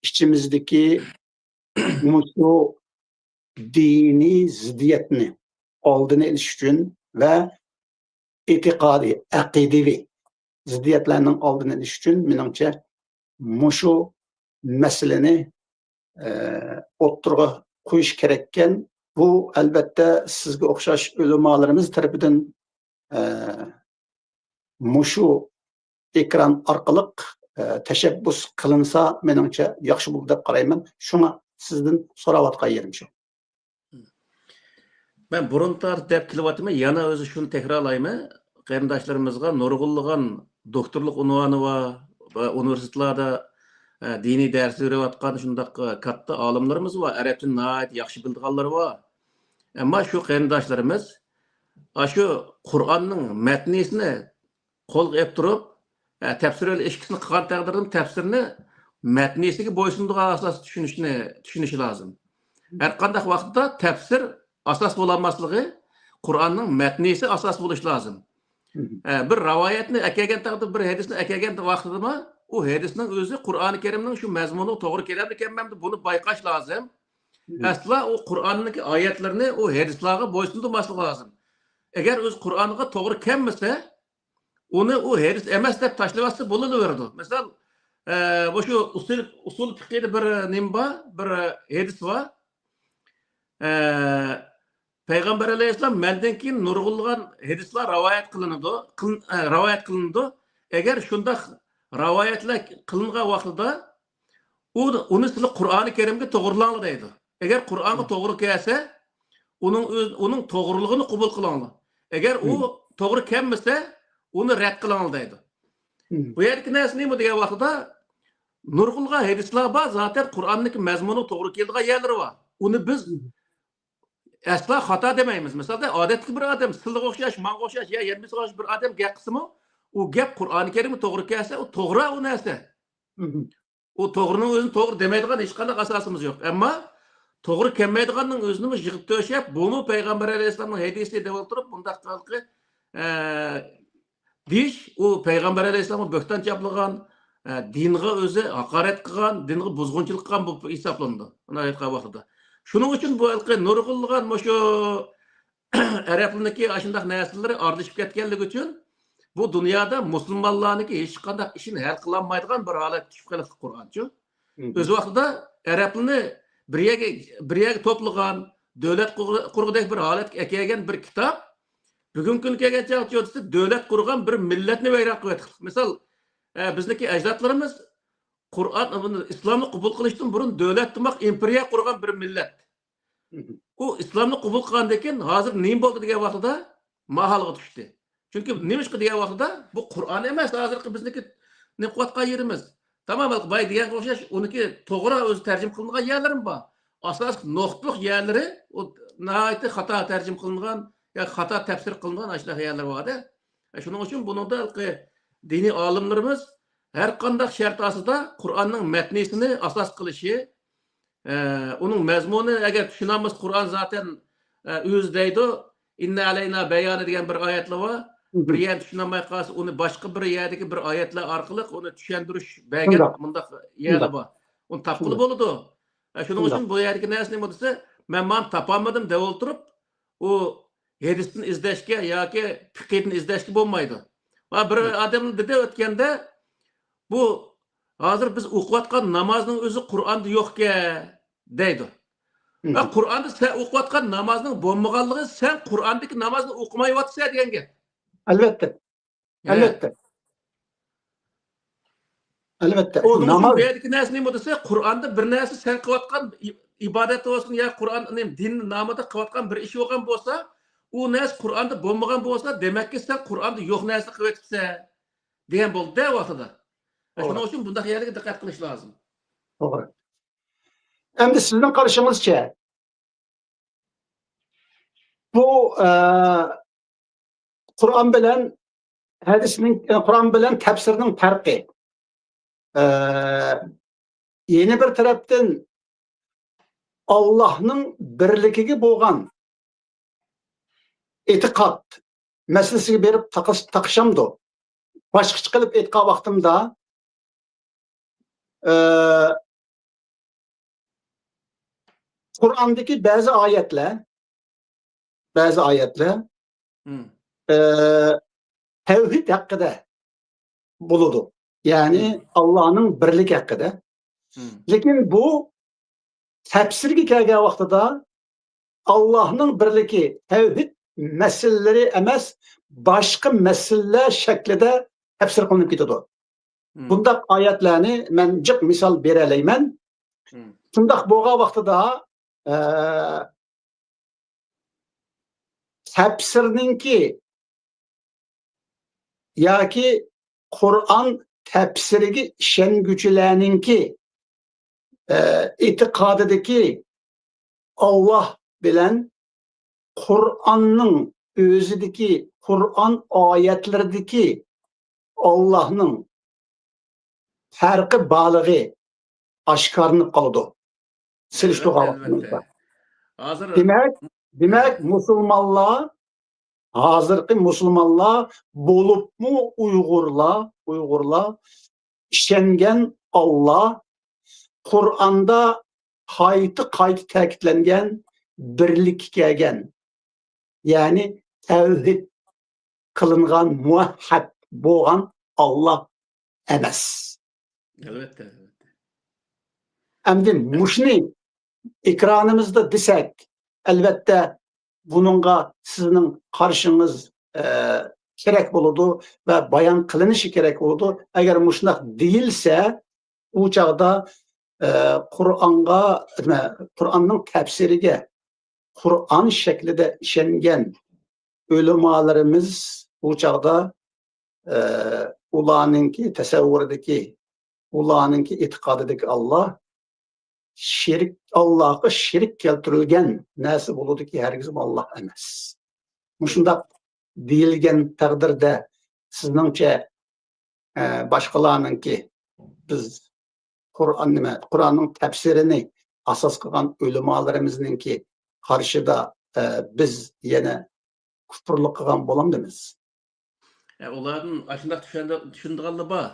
ئىچىمىزدىكى مۇشۇ دىنىي زىددىيەتنى ئالدىنى ئېلىش ئۈچۈن ۋە ئېتىقادىي، ئەقىدىۋى زىددىيەتلەرنىڭ ئالدىنى ئېلىش ئۈچۈن، مېنىڭچە، مۇشۇ مەسىلىنى، ئە، ئوتتۇرىغا قويۇش كېرەككەن. بۇ، ئەلۋەتتە، سىزگە ئوخشاش ئۆلىمالىرىمىز تەرىپىدىن، ئە، مۇشۇ ئېكران ئارقىلىق، ئە، تەشەببۇس قىلىنسا، مېنىڭچە ياخشى بولىدۇ دەپ قارايمەن. شۇڭا سىزدىن سوراۋاتقان يېرىم شۇ. مەن بۇرۇن تارتىپ دەپ كېلىۋاتىمەن، يەنە ئۆزى شۇنى تەكرارلايمەن. قېرىنداشلىرىمىزغا نۇرغۇنلىغان دوكتورلۇق ئۇنۋانى بار ۋە ئۇنىۋېرسىتېتلاردا، ئە، دىنىي دەرس بېرىۋاتقان شۇنداق، ئە، كاتتا ئالىملىرىمىز بار، ئەرەبچىنى ناھايىتى ياخشى بىلىدىغانلىرى بار. ئەمما شۇ قېرىنداشلىرىمىز ئاشۇ قۇرئاننىڭ مەتنىسىنى قولغا ئېلىپ تۇرۇپ، ئە، تەپسىر ئىككىسىنى قىلغان تەقدىردىمۇ تەپسىرنى مەتنىسىگە بويسۇنىدىغان ئاساستا چۈشىنىشنى، چۈشىنىشى لازىم. ھەر قانداق ۋاقىتتا تەپسىر ئاساس بولالماسلىقى، قۇرئاننىڭ مەتنىسى ئاساس بولۇشى لازىم. ئە، بىر رىۋايەتنى ئەكەلگەن تەقدىردە، بىر ھەدىسنى ئەكەلگەن ۋاقتىدىمۇ، ئۇ ھەدىسنىڭ ئۆزى قۇرئانى كەرىمنىڭ شۇ مەزمۇنىغا توغرا كېلەمدىكەنمۇ، بۇنى بايقاش لازىم. ئەسلا ئۇ قۇرئاندىكى ئايەتلەرنى ئۇ ھەدىسلارغا بويسۇندۇرماسلىق لازىم. ئەگەر ئۆزى قۇرئانغا توغرا كەلمىسە، ئۇنى ئۇ ھەدىس ئەمەس دەپ تاشلىۋەتسە بولۇۋېرىدۇ. مىسال، ئە، مۇشۇ ئۇسۇل، ئۇسۇل پىقىدا بىر نېمە بار، بىر ھەدىس بار. ئە، پەيغەمبەر ئەلەيھىسسالام مەندىن كېيىن نۇرغۇنلىغان ھەدىسلار رىۋايەت قىلىنىدۇ، قىلىن-، ئە، رىۋايەت قىلىنىدۇ. ئەگەر شۇنداق رىۋايەتلەر قىلىنغان ۋاقتىدا ئۇ، ئۇنى سىلەر قۇرئانى كەرىمگە توغرىلاڭلار دەيدۇ. ئەگەر قۇرئانغا توغرا كەلسە، ئۇنىڭ ئۆز-، ئۇنىڭ توغرىلىقىنى قوبۇل قىلىڭلار. ئەگەر ئۇ توغرا كەلمىسە، ئۇنى رەت قىلىڭلار دەيدۇ. بۇ يەردىكى نەرسە نېمە دېگەن ۋاقتىدا، نۇرغۇنلىغان ھەدىسلەر بار، زاتەن قۇرئاننىڭكى مەزمۇنىغا توغرا كېلىدىغان يەرلىرى بار. ئۇنى بىز ئەسلا خاتا دېمەيمىز. مىسالدا، ئادەتتىكى بىر ئادەم، سىلىگە ئوخشاش، ماڭا ئوخشاش يا يەنە بىزگە ئوخشاش بىر ئادەم گەپ قىلسىمۇ، ئۇ گەپ قۇرئانى كەرىمگە توغرا كەلسە، ئۇ توغرا ئۇ نەرسە. ئۇ توغرىنىڭ ئۆزىنى توغرا دېمەيدىغان ھېچقانداق ئاساسىمىز يوق. ئەمما توغرا كەلمەيدىغاننىڭ ئۆزىنىمۇ يىغىپ تۆشەپ، بۇمۇ پەيغەمبەر ئەلەيھىسسالامنىڭ ھەدىسى دەپ ئولتۇرۇپ، بۇنداق قىلقى، ئە، دېيىش، ئۇ پەيغەمبەر ئەلەيھىسسالامغا بۆھتان چاپلىغان، ئە، دىنغا ئۆزى ھاقارەت قىلغان، دىنغا بۇزغۇنچىلىق قىلغان بولۇپ ھېسابلىنىدۇ، ئۇنداق ئېيتقان ۋاقتىدا. شۇنىڭ ئۈچۈن بۇ ھېلىقى نۇرغۇنلىغان مۇشۇ ئەرەبلەرنىڭكى ئاشۇنداق نەرسىلىرى ئارىلىشىپ كەتكەنلىكى ئۈچۈن، بۇ دۇنيادا مۇسۇلمانلارنىڭكى ھېچقانداق ئىشىنى ھەل قىلالمايدىغان بىر ھالەتكە چۈشۈپ قېلىپتۇ قۇرئانچۇ. ئۆز ۋاقتىدا ئەرەبلىرىنى بىر يەرگە، بىر يەرگە توپلىغان، دۆلەت قۇر-، قۇرغۇدەك بىر ھالەتكە ئەكەلگەن بىر كىتاب، بۈگۈنكى كۈنگە كەلگەن چاغدا دۆلەت قۇرغان بىر مىللەتنى ۋەيران قىلىۋەتتى. مىسال، ئە، بىزنىڭكى ئەجدادلىرىمىز قۇرئان، ئىسلامنى قوبۇل قىلىشتىن بۇرۇن دۆلەت تۇماق ئىمپېرىيە قۇرغان بىر مىللەت. ئۇ ئىسلامنى قوبۇل قىلغاندىن كېيىن ھازىر نېمە بولدى دېگەن ۋاقتىدا ما ھالغا چۈشتى. چۈنكى نېمىشقا دېگەن ۋاقتىدا بۇ قۇرئان ئەمەس، ھازىرقى بىزنىڭكى نېمە قىلىۋاتقان يېرىمىز. تامام باي دېگەنگە ئوخشاش، ئۇنىڭكى توغرا ئۆزى تەرجىمە قىلىنغان يەرلىرىمۇ بار. ئاساسلىق نۇقتىلىق يەرلىرى ئۇ ناھايىتى خاتا تەرجىمە قىلىنغان ياكى خاتا تەپسىر قىلىنغان ئاشۇنداق يەرلىرى بار-دە. شۇنىڭ ئۈچۈن بۇنىڭدا ھېلىقى دىنىي ئالىملىرىمىز ھەر قانداق شەرت ئاستىدا قۇرئاننىڭ مەتنىسىنى ئاساس قىلىشى، ئە، ئۇنىڭ مەزمۇنى ئەگەر چۈشىنەلمىسە، قۇرئان زاتەن، ئە، ئۆزى دەيدۇ، «ئىننە ئەلەينا بەيانى» دېگەن بىر ئايەتلەر بار. بىر يەرنى چۈشىنەلمەي قالسا، ئۇنى باشقا بىر يەردىكى بىر ئايەتلەر ئارقىلىق ئۇنى چۈشەندۈرۈش بەرگەن شۇنداق. مۇنداق يەرلەر شۇنداق. بار. ئۇنى تاپقىلى شۇنداق. بولىدۇ. ئە، شۇنىڭ شۇنداق. ئۈچۈن بۇ يەردىكى نەرسە نېمە دېسە، مەن مانا تاپالمىدىم دەپ ئولتۇرۇپ، ئۇ ھەدىستىن ئىزدەشكە ياكى پىقىدىن ئىزدەشكە بولمايدۇ. ۋە بىر ئادەم دېدى ئۆتكەندە، «بۇ ھازىر بىز ئوقۇۋاتقان نامازنىڭ ئۆزى قۇرئاندا يوقكەن» دەيدۇ. ۋە قۇرئاندا سەن ئوقۇۋاتقان نامازنىڭ بولمىغانلىقى، سەن قۇرئاندىكى نامازنى ئوقۇمايۋاتىسەن دېگەن گەپ. ئەلۋەتتە. ھە. ئەلۋەتتە. ئەلۋەتتە. ئۇ ناما- بۇ يەردىكى نەرسە نېمە دېسە، قۇرئاندا بىر نەرسە سەن قىلىۋاتقان ئىبادەت بولسۇن يا قۇرئان، نېمە، دىن نامىدا قىلىۋاتقان بىر ئىش بولغان بولسا، ئۇ نەرسە قۇرئاندا بولمىغان بولسا، دېمەككى، سەن قۇرئاندا يوق نەرسىنى قىلىۋېتىپسەن دېگەن بولدى-دە ۋاقتىدا. شۇنىڭ ئۈچۈن بۇنداق يەرلەرگە دىققەت قىلىش لازىم. توغرا. ئەمدى سىزنىڭ قارىشىڭىزچە، بۇ، ئە، قۇرئان بىلەن ھەدىسنىڭ، قۇرئان بىلەن تەپسىرنىڭ پەرقى. ئە، يەنە بىر تەرەپتىن، ئاللاھنىڭ بىرلىكىگە بولغان ئېتىقاد مەسىلىسىگە بېرىپ تاقىش-، تاقىشامدۇ؟ باشقىچە قىلىپ ئېيتقان ۋاقتىمدا، ئە، قۇرئاندىكى بەزى ئايەتلەر، بەزى ئايەتلەر، ئە، تەۋھىد ھەققىدە بولىدۇ. يەنى ئاللانىڭ بىرلىكى ھەققىدە. لېكىن بۇ تەپسىرگە كەلگەن ۋاقتىدا ئاللانىڭ بىرلىكى تەۋھىد مەسىلىلىرى ئەمەس، باشقا مەسىلىلەر شەكلىدە تەپسىر قىلىنىپ كېتىدۇ. بۇنداق ئايەتلەرنى مەن جىق مىسال بېرەلەيمەن. شۇنداق بولغان ۋاقتىدا، ئە، تەپسىرنىڭكى ياكى قۇرئان تەپسىرىگە ئىشەنگۈچىلەرنىڭكى، ئە، ئېتىقادىدىكى ئاللا بىلەن قۇرئاننىڭ ئۆزىدىكى، قۇرئان ئايەتلىرىدىكى ئاللانىڭ پەرقى بارلىقى ئاشكارىلىنىپ قالىدۇ. سېلىشتۇرغان ۋاقتىمىزدا. ھازىر دېمەك، دېمەك، مۇسۇلمانلار، ھازىرقى مۇسۇلمانلار، بولۇپمۇ ئۇيغۇرلار، ئۇيغۇرلار ئىشەنگەن ئاللا، قۇرئاندا قايتا-قايتا تەكىتلەنگەن، بىرلىككە كەلگەن، يەنى تەۋھىد قىلىنغان، مۇۋەھھەد بولغان ئاللا ئەمەس. ئەلۋەتتە، ئەلۋەتتە. ئەمدى مۇشۇنى ئېكرانىمىزدا دېسەك، ئەلۋەتتە، بۇنىڭغا سىزنىڭ قارىشىڭىز، ئە، كېرەك بولىدۇ ۋە بايان قىلىنىشى كېرەك بولىدۇ. ئەگەر مۇشۇنداق دېيىلسە، ئۇ چاغدا، ئە، قۇرئانغا، نېمە، قۇرئاننىڭ تەپسىرىگە قۇرئان شەكلىدە ئىشەنگەن ئۆلىمالىرىمىز ئۇ چاغدا، ئە، ئۇلارنىڭكى تەسەۋۋۇرىدىكى، ئۇلارنىڭكى ئېتىقادىدىكى ئاللا شېرىك، ئاللاغا شېرىك كەلتۈرۈلگەن نەرسە بولىدۇكى، ھەرگىزمۇ ئاللا ئەمەس. مۇشۇنداق دېيىلگەن تەقدىردە، سىزنىڭچە، ئە، باشقىلارنىڭكى، بىز قۇرئان نېمە، قۇرئاننىڭ تەپسىرىنى ئاساس قىلغان ئۆلىمالىرىمىزنىڭكى قارشىدا، ئە، بىز يەنە كۇپۇرلۇق قىلغان بولامدىمىز؟ ئە، ئۇلاردىن ئاشۇنداق چۈشەندى-، چۈشىنىدىغانلار بار.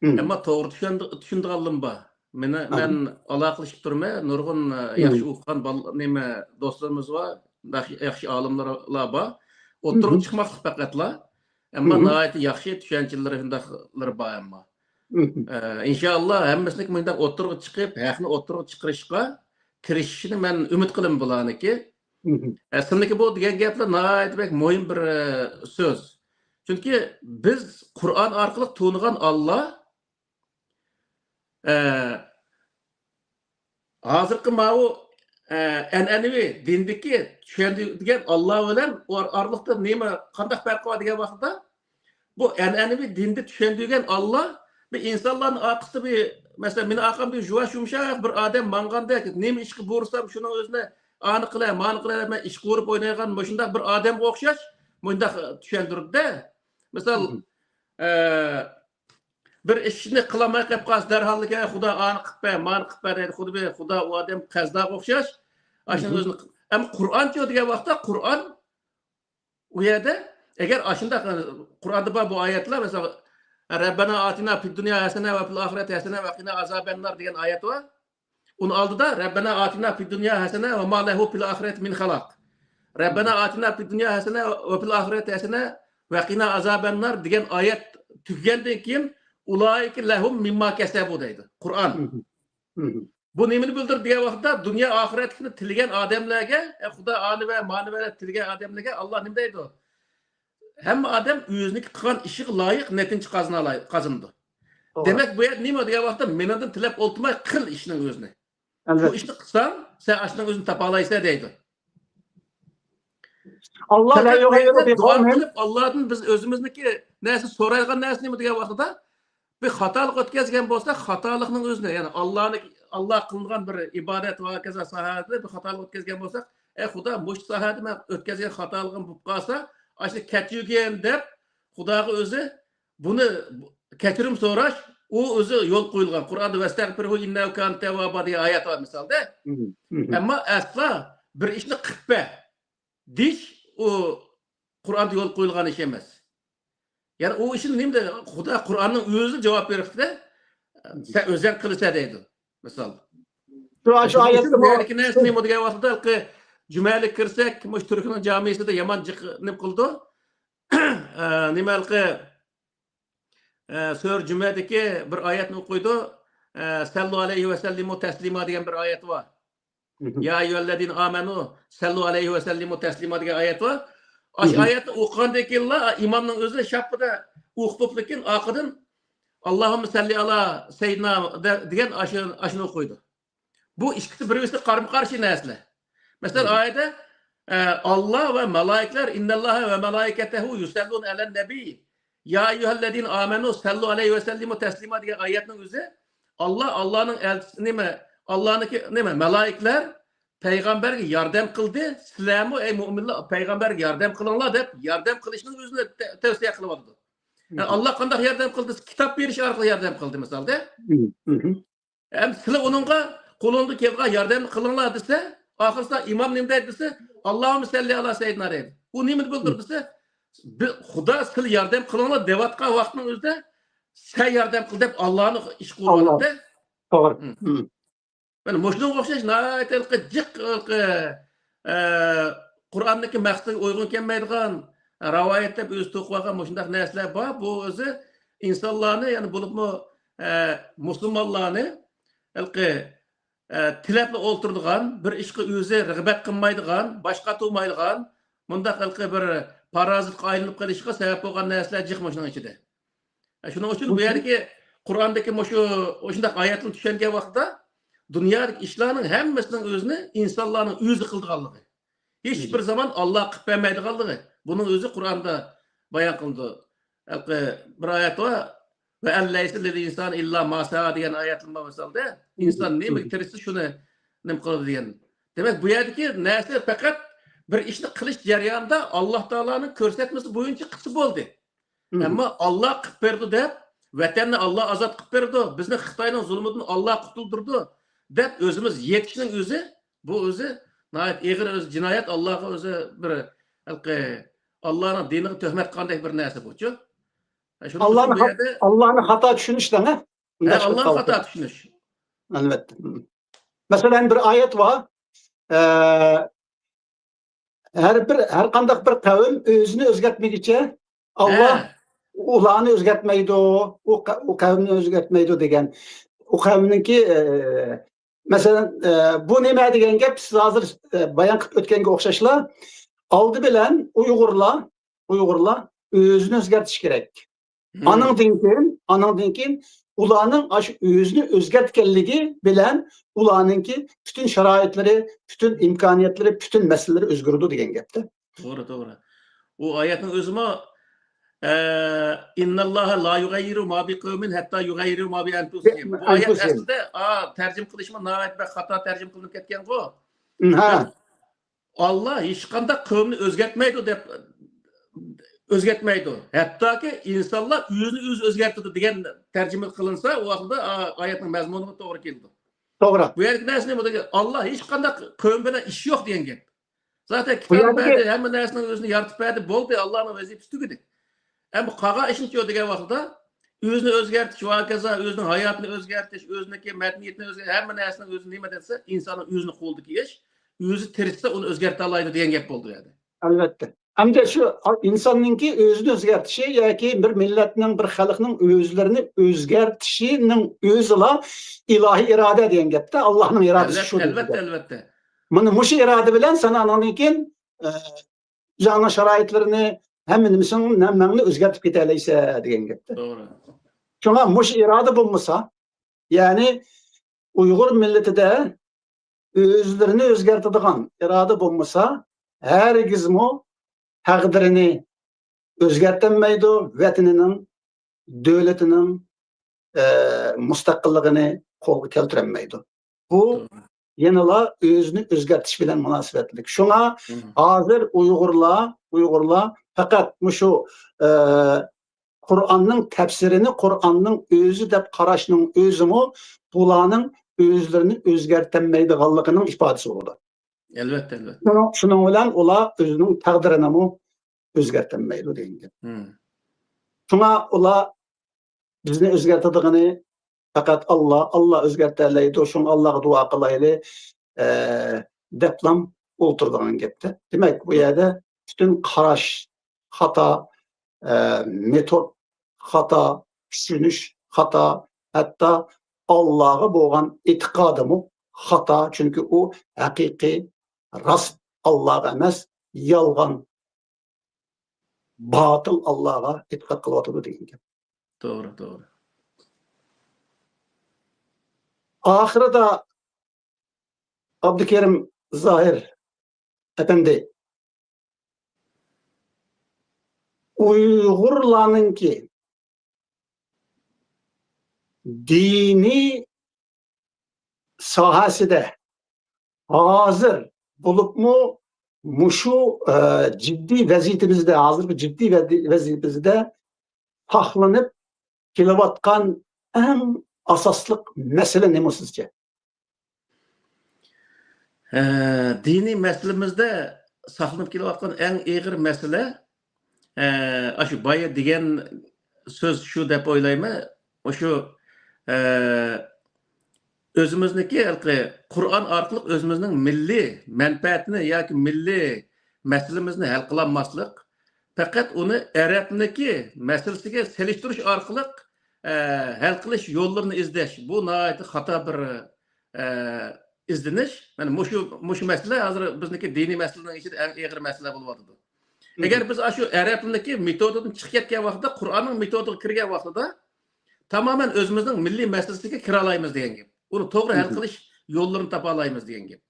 ئەمما توغرا چۈشەندى-، چۈشىنىدىغانلىرىمۇ بار. مېنى، مەن ئالاقىلىشىپ تۇرىمەن. نۇرغۇن، ئە، ياخشى ئوقۇغان بال-، نېمە، دوستلىرىمىز بار. ياخشى، ياخشى ئالىملار بار. ئوتتۇرىغا چىقماسلىق پەقەتلا. ئەمما ناھايىتى ياخشى چۈشەنچىلىرى شۇنداقلىرى بار ئەمما. ئە، ئىنشائاللا ھەممىسىنىڭكى مۇنداق ئوتتۇرىغا چىقىپ، ھەقنى ئوتتۇرىغا چىقىرىشقا تىرىشىشىنى مەن ئۈمىد قىلىمەن بۇلارنىڭكى. ئەسلىدىكى بۇ دېگەن گەپلەر ناھايىتى بەك مۇھىم بىر، ئە، سۆز. چۈنكى بىز قۇرئان ئارقىلىق تونۇغان ئاللا، ئە، ھازىرقى ماۋۇ، ئە، ئەنئەنىۋى دىندىكى چۈشەندۈرگەن ئاللا بىلەن ئار-، ئارىلىقتا نېمە، قانداق پەرقى بار دېگەن ۋاقىتتا، بۇ ئەنئەنىۋى دىندا چۈشەندۈرگەن ئاللا بىر ئىنسانلارنىڭ ئارقىسىدا بىر، مەسىلەن، مېنىڭ ئارقامدا يۇۋاش يۇمشاق بىر ئادەم ماڭغاندەك، نېمە ئىشقا بۇيرۇسام، شۇنىڭ ئۆزىنى ئانى قىلە، مانى قىلە دەپ، مەن ئىشقا بۇيرۇپ ئوينايدىغان مۇشۇنداق بىر ئادەمگە ئوخشاش مۇنداق چۈشەندۈردى-دە. مىسال، ئە، بىر ئىشنى قىلالماي قېلىپ قالسا، دەرھاللىقى، «ئەي، خۇدا ئانى قىلىپ بەر، مانى قىلىپ بەر» دەيدۇ. خۇددى بىر خۇدا ئۇ ئادەم قەززاغا ئوخشاش. ئاشۇنىڭ ئۆزىنى، ئەمما قۇرئانچۇ دېگەن ۋاقىتتا، قۇرئان ئۇ يەردە، ئەگەر ئاشۇنداق، قۇرئاندا بار بۇ ئايەتلەر، مەسىلەن، «رەببەنا ئاتىنا فىد دۇنيا ھەسەنە ۋە فىل ئاخىرەتى ھەسەنە ۋە قىنا ئازابەننار» دېگەن ئايەت بار. ئۇنىڭ ئالدىدا، «رەببەنا ئاتىنا فىد دۇنيا ھەسەنە ۋە ما لەھۇ فىل ئاخىرەتى مىن خالاق. رەببەنا ئاتىنا فىد دۇنيا ھەسەنە ۋە فىل ئاخىرەتى ھەسەنە ۋە قىنا ئازابەننار» دېگەن ئايەت تۈگىگەندىن كېيىن، «ئۇلائىكە لەھۇم مىمما كەسەبۇ» دەيدۇ قۇرئان. بۇ نېمىنى بىلدۈردى دېگەن ۋاقىتتا، دۇنيا ئاخىرەتلىكنى تىلىگەن ئادەملەرگە، ئە، خۇدا ئانى ۋە مانى ۋە تىلىگەن ئادەملەرگە ئاللا نېمە دەيدۇ؟ ھەممە ئادەم ئۆزىنىڭكى قىلغان ئىشىغا لايىق نەتىجە قازىنالاي-، قازىنىدۇ. توغرا. دېمەك، بۇ يەردە نېمە دېگەن ۋاقىتتا، مېنىڭدىن تىلەپ ئولتۇرماي قىل ئىشنىڭ ئۆزىنى. بۇ ئەلۋەتتە. ئىشنى قىلساڭ، سەن ئاشۇنىڭ ئۆزىنى تاپالايسەن دەيدۇ. ئاللا فەقەت لا بۇ يەردە يۇغەييىرۇ دۇئا بىقەۋمىن. قىلىپ، ئاللادىن بىز ئۆزىمىزنىڭكى نەرسە سورايدىغان نەرسە نېمە دېگەن ۋاقتىدا، بىر خاتالىق ئۆتكەزگەن بولساق، خاتالىقنىڭ ئۆزىنى، يەنى ئاللانى، ئاللا قىلىنغان بىر ئىبادەت ۋە ھاكازا ساھەدە بىر خاتالىق ئۆتكەزگەن بولساق، ئەي خۇدا، مۇشۇ ساھەدە مەن ئۆتكەزگەن خاتالىقىم بولۇپ قالسا، ئاشۇنى كەچۈرگىن دەپ، خۇداغا ئۆزى بۇنى، كەچۈرۈم سوراش، ئۇ ئۆزى يول قويۇلغان. قۇرئاندا «ۋەستەغفىرھۇ ئىننەھۇ كانە تەۋۋابا» دېگەن ئايەت بار مىسالدا. ئەمما ئەسلا بىر ئىشنى قىلىپ بەر دېيىش، ئۇ قۇرئاندا يول قويۇلغان ئىش ئەمەس. يەنى ئۇ ئىشنى نېمە دە-، خۇدا قۇرئاننىڭ ئۆزى جاۋاب بېرىپتۇ-دە، «سەن ئۆزۈڭ قىلىسەن» دەيدۇ، مىسال. شۇ، شۇ شۇنىڭ ئۈچۈن ئايەتتىمۇ بۇ يەردىكى نەرسە نېمە دېگەن ۋاقىتتا، ھېلىقى جۈمەلىك كىرسەك، مۇشۇ تۈركنىڭ جامىسىدا يامان جىق نېمە قىلىدۇ. ئە، نېمە ھېلىقى، ئە، سۈرە جۈمەدىكى بىر ئايەتنى ئوقۇيدۇ. ئە، «سەللۇ ئەلەيھى ۋە سەللىمۇ تەسلىما» دېگەن بىر ئايەت بار. «يا أيها الذين آمنوا صلوا عليه وسلموا تسليما» دېگەن ئايەت بار. ئاشۇ ئايەتنى ئوقۇغاندىن كېيىنلا ئىمامنىڭ ئۆزى شاپپىدە ئوقۇپ بوپتىكىن، ئارقىدىن «اللهم صل على سيدنا» دە-، دېگەن ئاشۇ، ئاشۇنى ئوقۇيدۇ. بۇ ئىككىسى بىر-بىرسىگە قارىمۇ قارشى نەرسىلەر. مەسىلەن، ئايەتتە، ئە، ئاللا ۋە مالايىكلار، «إن الله وملائكته يصلون على النبي يا أيها الذين آمنوا صلوا عليه وسلموا تسليما» دېگەن ئايەتنىڭ ئۆزى، ئاللا، ئاللانىڭ ئەلچىسى نېمە، ئاللانىڭكى نېمە، مالايىكلار پەيغەمبەرگە ياردەم قىلدى، سىلەرمۇ، ئەي مۇئمىنلار، پەيغەمبەرگە ياردەم قىلىڭلار دەپ ياردەم قىلىشنىڭ ئۆزىنى تە-، تەۋسىيە قىلىۋاتىدۇ. ئە، ئاللا قانداق ياردەم قىلدى؟ كىتاب بېرىش ئارقىلىق ياردەم قىلدى، مىسالدا. ھەم سىلەر ئۇنىڭغا قولۇڭدىن كېلىدىغان ياردەمنى قىلىڭلار دېسە، ئاخىرسىدا ئىمام نېمە دەيدۇ دېسە، «اللهم صل على سيدنا» دەيدۇ. ئۇ نېمىنى بىلدۈرىدۇ دېسە، بى-، خۇدا سىلەر ياردەم قىلىڭلار دەۋاتقان ۋاقىتنىڭ ئۆزىدە سەن ياردەم قىل دەپ ئاللانى ئىش قىلىۋاتىدۇ. توغرا. مم. مانا مۇشۇنىڭغا ئوخشاش ناھايىتى ھېلىقى جىق، ھېلىقى، ئە، قۇرئاندىكى مەقسەتكە ئۇيغۇن كەلمەيدىغان، ئە، رىۋايەت دەپ ئۆزى توقۇۋالغان مۇشۇنداق نەرسىلەر بار. بۇ ئۆزى ئىنسانلارنى، يەنى بولۇپمۇ، ئە، مۇسۇلمانلارنى ھېلىقى، ئە، تىلەپلا ئولتۇرىدىغان، بىر ئىشقا ئۆزى رىغبەت قىلمايدىغان، باش قاتۇرمايدىغان، مۇنداق ھېلىقى بىر پارازىتقا ئايلىنىپ قېلىشقا سەۋەب بولغان نەرسىلەر جىق مۇشۇنىڭ ئىچىدە. شۇنىڭ ئۈچۈن بۇ يەردىكى قۇرئاندىكى مۇشۇ، مۇشۇنداق ئايەتنى چۈشەنگەن ۋاقتىدا دۇنيادىكى ئىشلارنىڭ ھەممىسىنىڭ ئۆزىنى ئىنسانلارنىڭ ئۆزى قىلىدىغانلىقى، ھېچ بىر زامان ئاللا قىلىپ بەرمەيدىغانلىقى، بۇنىڭ ئۆزى قۇرئاندا بايان قىلىنىدۇ. ھېلىقى بىر ئايەت بار، «ۋە ئەن لەيسە لىل ئىنسانى ئىللا ما سەئا» دېگەن ئايەتلەر بار مىسالدا، ئىنسان نېمىگە تىرىشسا، شۇنى نېمە قىلىدۇ دېگەن. دېمەك، بۇ يەردىكى نەرسە پەقەت بىر ئىشنى قىلىش جەريانىدا ئاللا تائالانىڭ كۆرسەتمىسى بويىچە قىلسا بولدى. ئەمما ئاللا قىلىپ بەردى دەپ، ۋەتەننى ئاللا ئازاد قىلىپ بەردى، بىزنى خىتاينىڭ زۇلمىدىن ئاللا قۇتۇلدۇردى دەپ ئۆزىمىز يېتىشنىڭ ئۆزى، بۇ ئۆزى ناھايىتى ئېغىر ئۆزى جىنايەت، ئاللاغا ئۆزى بىر ھېلىقى ئاللانىڭ دىنىغا تۆھمەت قىلغاندەك بىر نەرسە بۇچۇ. شۇنىڭ ئۈچۈن ئاللانى بۇ خا-، يەردە ئاللانى خاتا چۈشىنىش دەڭە. ھە، ئاللانى خاتا چۈشىنىش. ئەلۋەتتە. مەسىلەن، بىر ئايەت بار. ئە، ھەر بىر، ھەر قانداق بىر قەۋم ئۆزىنى ئۆزگەرتمىگىچە، ئاللا ئۇلارنى ئۆزگەرتمەيدۇ، ئۇ قە-، ئۇ قەۋمنى ئۆزگەرتمەيدۇ دېگەن. ئۇ قەۋمنىڭكى، ئە، مەسىلەن، ئە، بۇ نېمە دېگەن گەپ؟ سىز ھازىر، ئە، بايان قىلىپ ئۆتكەنگە ئوخشاشلا، ئالدى بىلەن ئۇيغۇرلار، ئۇيغۇرلار ئۆزىنى ئۆزگەرتىشى كېرەك. ئانىڭدىن كېيىن، ئانىڭدىن كېيىن ئۇلارنىڭ ئاشۇ ئۆزىنى ئۆزگەرتكەنلىكى بىلەن ئۇلارنىڭكى پۈتۈن شارائىتلىرى، پۈتۈن ئىمكانىيەتلىرى، پۈتۈن مەسىلىلىرى ئۆزگىرىدۇ دېگەن گەپتە. توغرا، توغرا. ئۇ ئايەتنىڭ ئۆزىمۇ، ئە، «ئىنناللاھە لا يۇغەييىرۇ ما بىقەۋمىن ھەتتا يۇغەييىرۇ ما بىئەنفۇسىھىم». بۇ ئايەت ئەسلىدە، ئا، تەرجىمە قىلىشمۇ ناھايىتى بەك خاتا تەرجىمە قىلىنىپ كەتكەنغۇ. ھە. ئاللا ھېچقانداق قەۋمنى ئۆزگەرتمەيدۇ دەپ، ئۆزگەرتمەيدۇ. ھەتتاكى ئىنسانلار ئۆزىنى ئۆزى ئۆزگەرتىدۇ دېگەن تەرجىمە قىلىنسا، ئۇ ۋاقىتتا ئا-، ئايەتنىڭ مەزمۇنىغا توغرا كېلىدۇ. توغرا. بۇ يەردىكى نەرسىنى بۇ دېگەن، ئاللا ھېچقانداق قەۋم بىلەن ئىشى يوق دېگەن گەپ. زاتەن بۇ كىتاب يەردىكى بەردى، ھەممە نەرسىنى ئۆزىنى يارىتىپ بەردى، بولدى، ئاللانىڭ ۋەزىپىسى تۈگىدى. ئەمما قالغان ئىشنىچۇ دېگەن ۋاقىتتا، ئۆزىنى ئۆزگەرتىش ۋە ھاكازا ئۆزىنىڭ ھاياتىنى ئۆزگەرتىش، ئۆزىنىڭكى مەدەنىيىتىنى ئۆزگەرتىش، ھەممە نەرسىنىڭ ئۆزى نېمە دېسە، ئىنساننىڭ ئۆزىنىڭ قولىدىكى ئىش، ئۆزى تىرىشسا ئۇنى ئۆزگەرتەلەيدۇ دېگەن گەپ بولدى بۇ يەردە. ئەلۋەتتە. ئەمدى شۇ ئىنساننىڭكى ئۆزىنى ئۆزگەرتىشى ياكى بىر مىللەتنىڭ، بىر خەلقنىڭ ئۆزلىرىنى ئۆزگەرتىشىنىڭ ئۆزىلا ئىلاھىي ئىرادە دېگەن گەپتە، ئاللانىڭ ئىرادىسى شۇ ئەلۋەتتە، دېگەن گەپ. ئەلۋەتتە. مانا مۇشۇ ئىرادە بىلەن سەن ئانىڭدىن كېيىن، ئە، ئۆزۈڭنىڭ شارائىتلىرىنى، ھەممە نېمىسىنى، نەمنىڭنى ئۆزگەرتىپ كېتەلەيسەن دېگەن گەپتە. توغرا. شۇڭا مۇشۇ ئىرادە بولمىسا، يەنى ئۇيغۇر مىللىتىدە ئۆزلىرىنى ئۆزگەرتىدىغان ئىرادە بولمىسا، ھەرگىزمۇ تەقدىرىنى ئۆزگەرتەلمەيدۇ، ۋەتىنىنىڭ، دۆلىتىنىڭ، ئە، مۇستەقىللىقىنى قولغا كەلتۈرەلمەيدۇ. بۇ توغرا. يەنىلا ئۆزىنى ئۆزگەرتىش بىلەن مۇناسىۋەتلىك. شۇڭا مم. ھازىر ئۇيغۇرلار، ئۇيغۇرلار پەقەت مۇشۇ، ئە، قۇرئاننىڭ تەپسىرىنى قۇرئاننىڭ ئۆزى دەپ قاراشنىڭ ئۆزىمۇ بۇلارنىڭ ئۆزلىرىنى ئۆزگەرتەلمەيدىغانلىقىنىڭ ئىپادىسى بولىدۇ. ئەلۋەتتە، ئەلۋەتتە. شۇنىڭ، شۇنىڭ بىلەن ئۇلار ئۆزىنىڭ تەقدىرىنىمۇ ئۆزگەرتەلمەيدۇ دېگەن گەپ. مم. شۇڭا ئۇلار بىزنى ئۆزگەرتىدىغىنى پەقەت ئاللا، ئاللا ئۆزگەرتەلەيدۇ، شۇڭا ئاللاغا دۇئا قىلايلى، ئە، دەپلام ئولتۇرىدىغان گەپتە. دېمەك، بۇ يەردە پۈتۈن قاراش خاتا، ئە، مېتود خاتا، چۈشىنىش خاتا، ھەتتا ئاللاغا بولغان ئېتىقادىمۇ خاتا، چۈنكى ئۇ ھەقىقىي، راست ئاللاغا ئەمەس، يالغان، باتىل ئاللاغا ئېتىقاد قىلىۋاتىدۇ دېگەن گەپ. توغرا، توغرا. ئاخىرىدا ئابدۇكېرىم زاھىر ئەپەندى، ئۇيغۇرلارنىڭكى دىنىي ساھەسىدە ھازىر بولۇپمۇ مۇشۇ، ئە، جىددىي ۋەزىيىتىمىزدە، ھازىرقى جىددىي ۋەزى-، ۋەزىيىتىمىزدە ساقلىنىپ كېلىۋاتقان ئەڭ ئاساسلىق مەسىلە نېمە سىزچە؟ ئە، دىنىي مەسىلىمىزدە ساقلىنىپ كېلىۋاتقان ئەڭ ئېغىر مەسىلە، ئە، ئاشۇ بايا دېگەن سۆز شۇ دەپ ئويلايمەن. ئاشۇ، ئە، ئۆزىمىزنىڭكى ھېلىقى قۇرئان ئارقىلىق ئۆزىمىزنىڭ مىللىي مەنپەئەتىنى ياكى مىللىي مەسىلىمىزنى ھەل قىلالماسلىق، پەقەت ئۇنى ئەرەبنىڭكى مەسىلىسىگە سېلىشتۇرۇش ئارقىلىق، ئە، ھەل قىلىش يوللىرىنى ئىزدەش، بۇ ناھايىتى خاتا بىر، ئە، ئىزدىنىش. مانا مۇشۇ، مۇشۇ مەسىلە ھازىر بىزنىڭكى دىنىي مەسىلىنىڭ ئىچىدە ئەڭ ئېغىر مەسىلە بولۇۋاتىدۇ. مم. ئەگەر بىز ئاشۇ ئەرەب تىلىدىكى مېتودىدىن چىقىپ كەتكەن ۋاقىتتا، قۇرئاننىڭ مېتودىغا كىرگەن ۋاقتىدا، تامامەن ئۆزىمىزنىڭ مىللىي مەسىلىسىگە كىرالايمىز دېگەن گەپ. ئۇنى توغرا ھەل مم. قىلىش يوللىرىنى تاپالايمىز دېگەن گەپ.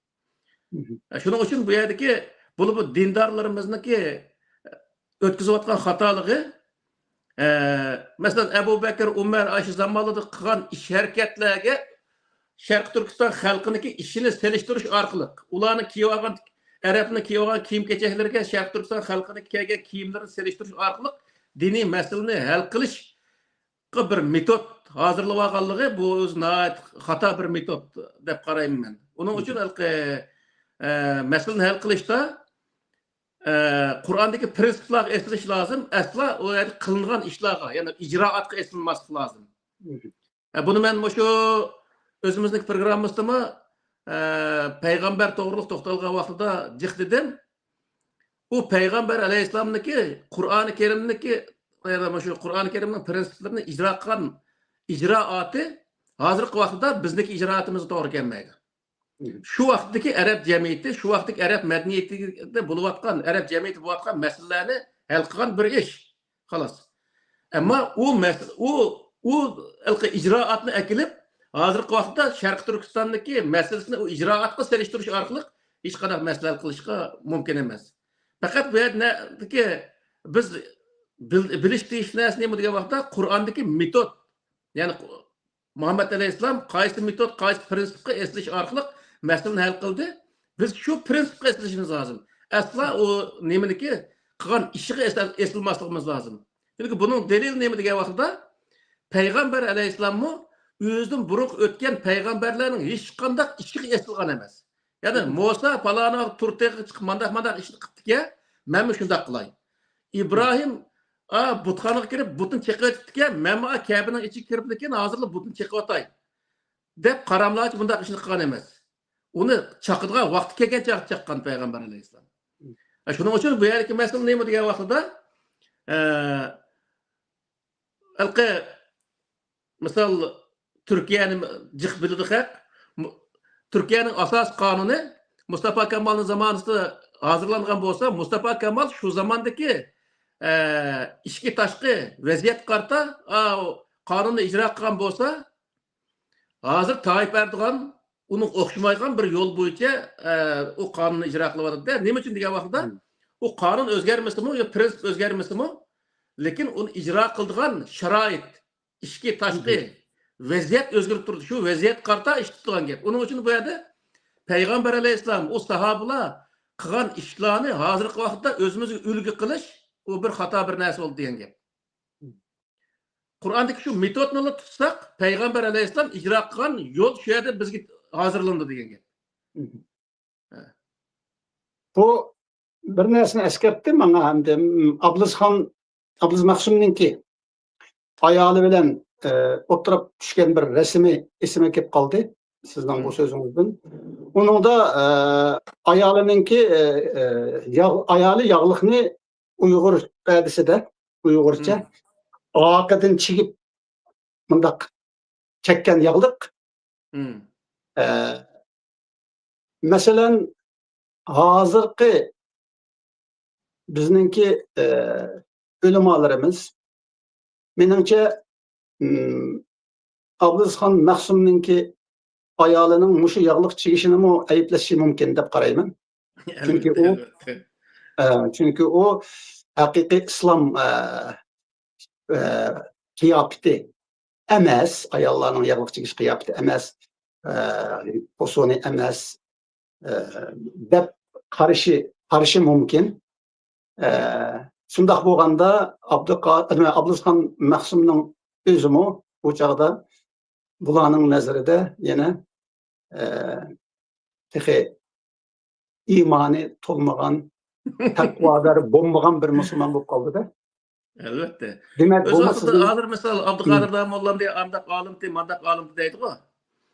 مم. شۇنىڭ ئۈچۈن بۇ يەردىكى، بولۇپمۇ دىندارلىرىمىزنىڭكى ئۆتكۈزۈۋاتقان خاتالىقى، ئە، مەسىلەن، ئەبۇ بەكىر، ئۆمەر، ئاشۇ زامانلاردا قىلغان ئىش-ھەرىكەتلەرگە شەرقىي تۈركىستان خەلقىنىڭكى ئىشىنى سېلىشتۇرۇش ئارقىلىق، ئۇلارنىڭ كىيىۋالغان، ئەرەبنىڭ كىيىۋالغان كىيىم-كېچەكلىرىگە شەرقىي تۈركىستان خەلقىنىڭ كىيگەن كىيىملىرىنى سېلىشتۇرۇش ئارقىلىق دىنىي مەسىلىنى ھەل قىلىشقا بىر مېتود ھازىرلىۋالغانلىقى، بۇ ئۆزى ناھايىتى خاتا بىر مېتود دەپ قارايمەن مەن. ئۇنىڭ ئۈچۈن ھېلىقى، ئە، مەسىلىنى ھەل قىلىشتا، ئە، قۇرئاندىكى پرىنسىپلارغا ئېسىلىش لازىم. ئەسلا ئۇ يەردە قىلىنغان ئىشلارغا، يەنى ئىجرائاتقا ئېسىلماسلىق لازىم. ھە، بۇنى مەن مۇشۇ ئۆزىمىزنىڭ پروگراممىسىدىمۇ، ئە، پەيغەمبەر توغرۇلۇق توختالغان ۋاقتىدا جىق دېدىم. ئۇ پەيغەمبەر ئەلەيھىسسالامنىڭكى قۇرئانى كەرىمنىڭكى، يەنى مۇشۇ قۇرئانى كەرىمنىڭ پرىنسىپلىرىنى ئىجرا قىلغان ئىجرائاتى ھازىرقى ۋاقىتتا بىزنىڭكى ئىجرائاتىمىزغا توغرا كەلمەيدۇ. مم. شۇ ۋاقىتتىكى ئەرەب جەمئىيىتى، شۇ ۋاقىتتىكى ئەرەب مەدەنىيىتىدە بولۇۋاتقان، ئەرەب جەمئىيىتىدە بولۇۋاتقان مەسىلىلەرنى ھەل قىلغان بىر ئىش. خالاس. ئەمما ئۇ مەس-، ئۇ، ئۇ ھېلىقى ئىجرائاتنى ئەكېلىپ، ھازىرقى ۋاقىتتا شەرقىي تۈركىستاندىكى مەسىلىسىنى ئۇ ئىجرائاتقا سېلىشتۇرۇش ئارقىلىق ھېچقانداق مەسىلە ھەل قىلىشقا مۇمكىن ئەمەس. پەقەت بۇ يەردىكى بىز بىل-، بىلىش تېگىشلىك نەرسە نېمە دېگەن ۋاقىتتا، قۇرئاندىكى مېتود، يەنى مۇھەممەد ئەلەيھىسسالام قايسى مېتود، قايسى پرىنسىپقا ئېسىلىش ئارقىلىق مەسىلىنى ھەل قىلدى؟ بىز شۇ پرىنسىپقا ئېسىلىشىمىز لازىم. ئەسلا ئۇ نېمىنىكى، قىلغان ئىشىغا ئېسىل-، ئېسىلماسلىقىمىز لازىم. چۈنكى بۇنىڭ دەلىلى نېمە دېگەن ۋاقتىدا، پەيغەمبەر ئەلەيھىسسالاممۇ ئۆزىدىن بۇرۇنقى ئۆتكەن پەيغەمبەرلەرنىڭ ھېچقانداق ئىشىغا ئېسىلغان ئەمەس. يەنى مم. موسا پالانى تۇر تېغىغا چىقىپ مانداق-مانداق ئىشنى قىپتىكەن، مەنمۇ شۇنداق قىلاي. ئىبراھىم، ئا، بۇتخانىغا كىرىپ بۇتىنى چېقىۋېتىپتىكەن، مەنمۇ، ئا، كەبىنىڭ ئىچىگە كىرىپلىكىن، ھازىرلا بۇتنى چېقىۋاتاي دەپ قاراملاچ بۇنداق ئىشنى قىلغان ئەمەس. ئۇنى چاقىدىغان ۋاقتى كەلگەن چاغدا چاققان پەيغەمبەر ئەلەيھىسسالام. ھە، شۇنىڭ ئۈچۈن بۇ يەردىكى مەسىلە نېمە دېگەن ۋاقتىدا، ئە، ھېلىقى مىسال، تۈركىيەنى جىق بىلىدۇ خەق. مۇ-، تۈركىيەنىڭ ئاساسىي قانۇنى مۇستافا كامالنىڭ زامانىسىدا ھازىرلانغان بولسا، مۇستافا كامال شۇ زاماندىكى، ئە، ئىچكى تاشقى ۋەزىيەتكە قارىتا، ئا، قانۇننى ئىجرا قىلغان بولسا، ھازىر تايىپ ئەردوغان ئۇنىڭ ئوخشىمايدىغان بىر يول بويىچە، ئە، ئۇ قانۇننى ئىجرا قىلىۋاتىدۇ. نېمە ئۈچۈن دېگەن ۋاقتىدا، مم. ئۇ قانۇن ئۆزگەرمىسىمۇ، يا پىرىنسىپ ئۆزگەرمىسىمۇ، لېكىن ئۇنى ئىجرا قىلىدىغان شارائىت، ئىچكى، تاشقى مم. ۋەزىيەت ئۆزگىرىپ تۇرىدۇ. شۇ ۋەزىيەتكە قارىتا ئىش تۇتىدىغان گەپ. ئۇنىڭ ئۈچۈن بۇ يەردە پەيغەمبەر ئەلەيھىسسالام، ئۇ ساھابىلار قىلغان ئىشلارنى ھازىرقى ۋاقىتتا ئۆزىمىزگە ئۈلگە قىلىش، ئۇ بىر خاتا بىر نەرسە بولدى دېگەن گەپ. قۇرئاندىكى شۇ مېتودنىلا تۇتساق، پەيغەمبەر ئەلەيھىسسالام ئىجرا قىلغان يول شۇ يەردە بىزگە ھازىرلىنىدۇ دېگەن گەپ. مم. ھە. بۇ بىر نەرسىنى ئەسكەرتتى ماڭا ھەمدە، م، ئابلىزخان، ئابلىز مەخسۇمنىڭكى ئايالى بىلەن، ئە، ئوتتۇرىغا چۈشكەن بىر رەسىمى ئېسىمگە كېلىپ قالدى، سىزنىڭ بۇ مم. سۆزىڭىزدىن. ئۇنىڭدا، ئە، ئايالىنىڭكى، ئە، ئە، ياغ-، ئايالى ياغلىقنى ئۇيغۇر ئىپادىسىدە، ئۇيغۇرچە مم. ئارقىدىن چىگىپ مۇنداق چەككەن ياغلىق. مم. ئە، مەسىلەن، ھازىرقى بىزنىڭكى، ئە، ئۆلىمالىرىمىز، مېنىڭچە، ئىم، ئابلىزخان مەخسۇمنىڭكى ئايالىنىڭ مۇشۇ ياغلىق چىگىشىنىمۇ ئەيىبلەشى مۇمكىن دەپ قارايمەن. چۈنكى ئەلۋەتتە، ئۇ، ئەلۋەتتە. ئە، چۈنكى ئۇ ھەقىقىي ئىسلام، ئە، ئە، قىياپىتى ئەمەس، ئاياللارنىڭ ياغلىق چىگىش قىياپىتى ئەمەس، ئە، پوسونى ئەمەس، ئە، دەپ قارىشى، قارىشى مۇمكىن. ئە، شۇنداق بولغاندا ئابدۇقا-، ئابلىزخان مەخسۇمنىڭ ئۆزىمۇ بۇ چاغدا بۇلارنىڭ نەزىرىدە يەنە، ئە، تېخى ئىمانى تولمىغان، تەقۋادار بولمىغان بىر مۇسۇلمان بولۇپ قالدى-دە. ئەلۋەتتە. دېمەك، ئۆز بۇمۇ ۋاقتىدا سىزنىڭ ھازىر مىسال، ئابدۇقادىر مم. داموللام دېگەن ئانداق ئالىمتى، مانداق ئالىمتى دەيدىغۇ.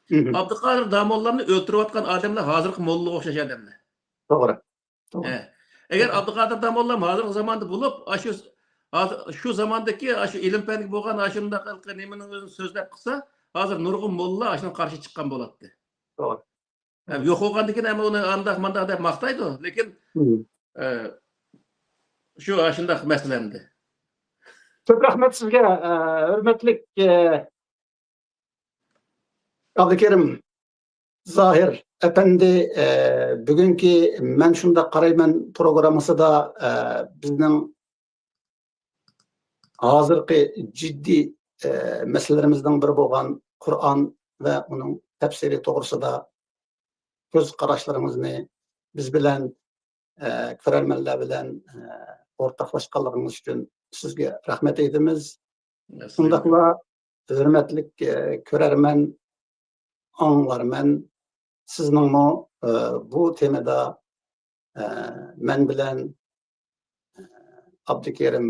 مم. ئابدۇقادىر داموللامنى ئۆلتۈرۈۋاتقان ئادەملەر ھازىرقى موللىغا ئوخشاش ئادەملەر. توغرا. توغرا. ھە. ئەگەر ئابدۇقادىر داموللام ھازىرقى زاماندا بولۇپ، ئاشۇ، ھازىر، شۇ زاماندىكى ئاشۇ ئىلىم-پەنگە بولغان ئاشۇنداق نېمىنىڭ ئۆزىنى سۆزلەپ قىلسا، ھازىر نۇرغۇن موللا ئاشۇنىڭغا قارشى چىققان بولاتتى. توغرا. ھە، يوق بولغاندىن كېيىن ھەممە ئۇنى ئانداق، مانداق دەپ ماختايدۇ. لېكىن، مم. ئە، شۇ ئاشۇنداق مەسىلە ئەمدى. كۆپ رەھمەت سىزگە، ئە، ھۆرمەتلىك، ئە، ئابدۇكېرىم زاھىر ئەپەندى، ئە، بۈگۈنكى مەن شۇنداق قارايمەن پروگراممىسىدا، ئە، بىزنىڭ ھازىرقى جىددىي، ئە، مەسىلىلىرىمىزنىڭ بىرى بولغان قۇرئان ۋە ئۇنىڭ تەپسىرى توغرىسىدا كۆز قاراشلىرىڭىزنى بىز بىلەن، ئە، كۆرەرمەنلەر بىلەن، ئە، ئورتاقلاشقانلىقىڭىز ئۈچۈن سىزگە رەھمەت ئېيتىمىز. ئەسلى. شۇنداقلا ھۆرمەتلىك، ئە، كۆرەرمەن، ئاڭلارمەن، سىزنىڭمۇ، ئە، بۇ تېمىدا، ئە، مەن بىلەن، ئە، ئابدۇكېرىم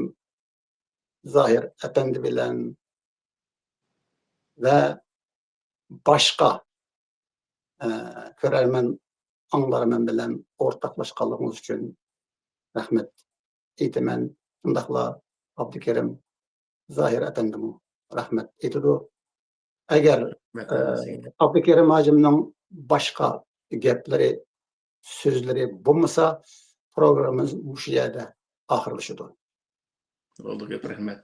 زاھىر ئەپەندى بىلەن ۋە باشقا، ئە، كۆرەرمەن، ئاڭلارمەن بىلەن ئورتاقلاشقانلىقىڭىز ئۈچۈن رەھمەت ئېيتىمەن. شۇنداقلا ئابدۇكېرىم زاھىر ئەپەندىمۇ رەھمەت ئېيتىدۇ. ئەگەر، رەھمەت ئە، ھەممىسىگە. ئابدۇكېرىم ھاجىمنىڭ باشقا گەپلىرى، سۆزلىرى بولمىسا، پروگراممىمىز مۇشۇ يەردە ئاخىرلىشىدۇ. بولدى، كۆپ رەھمەت.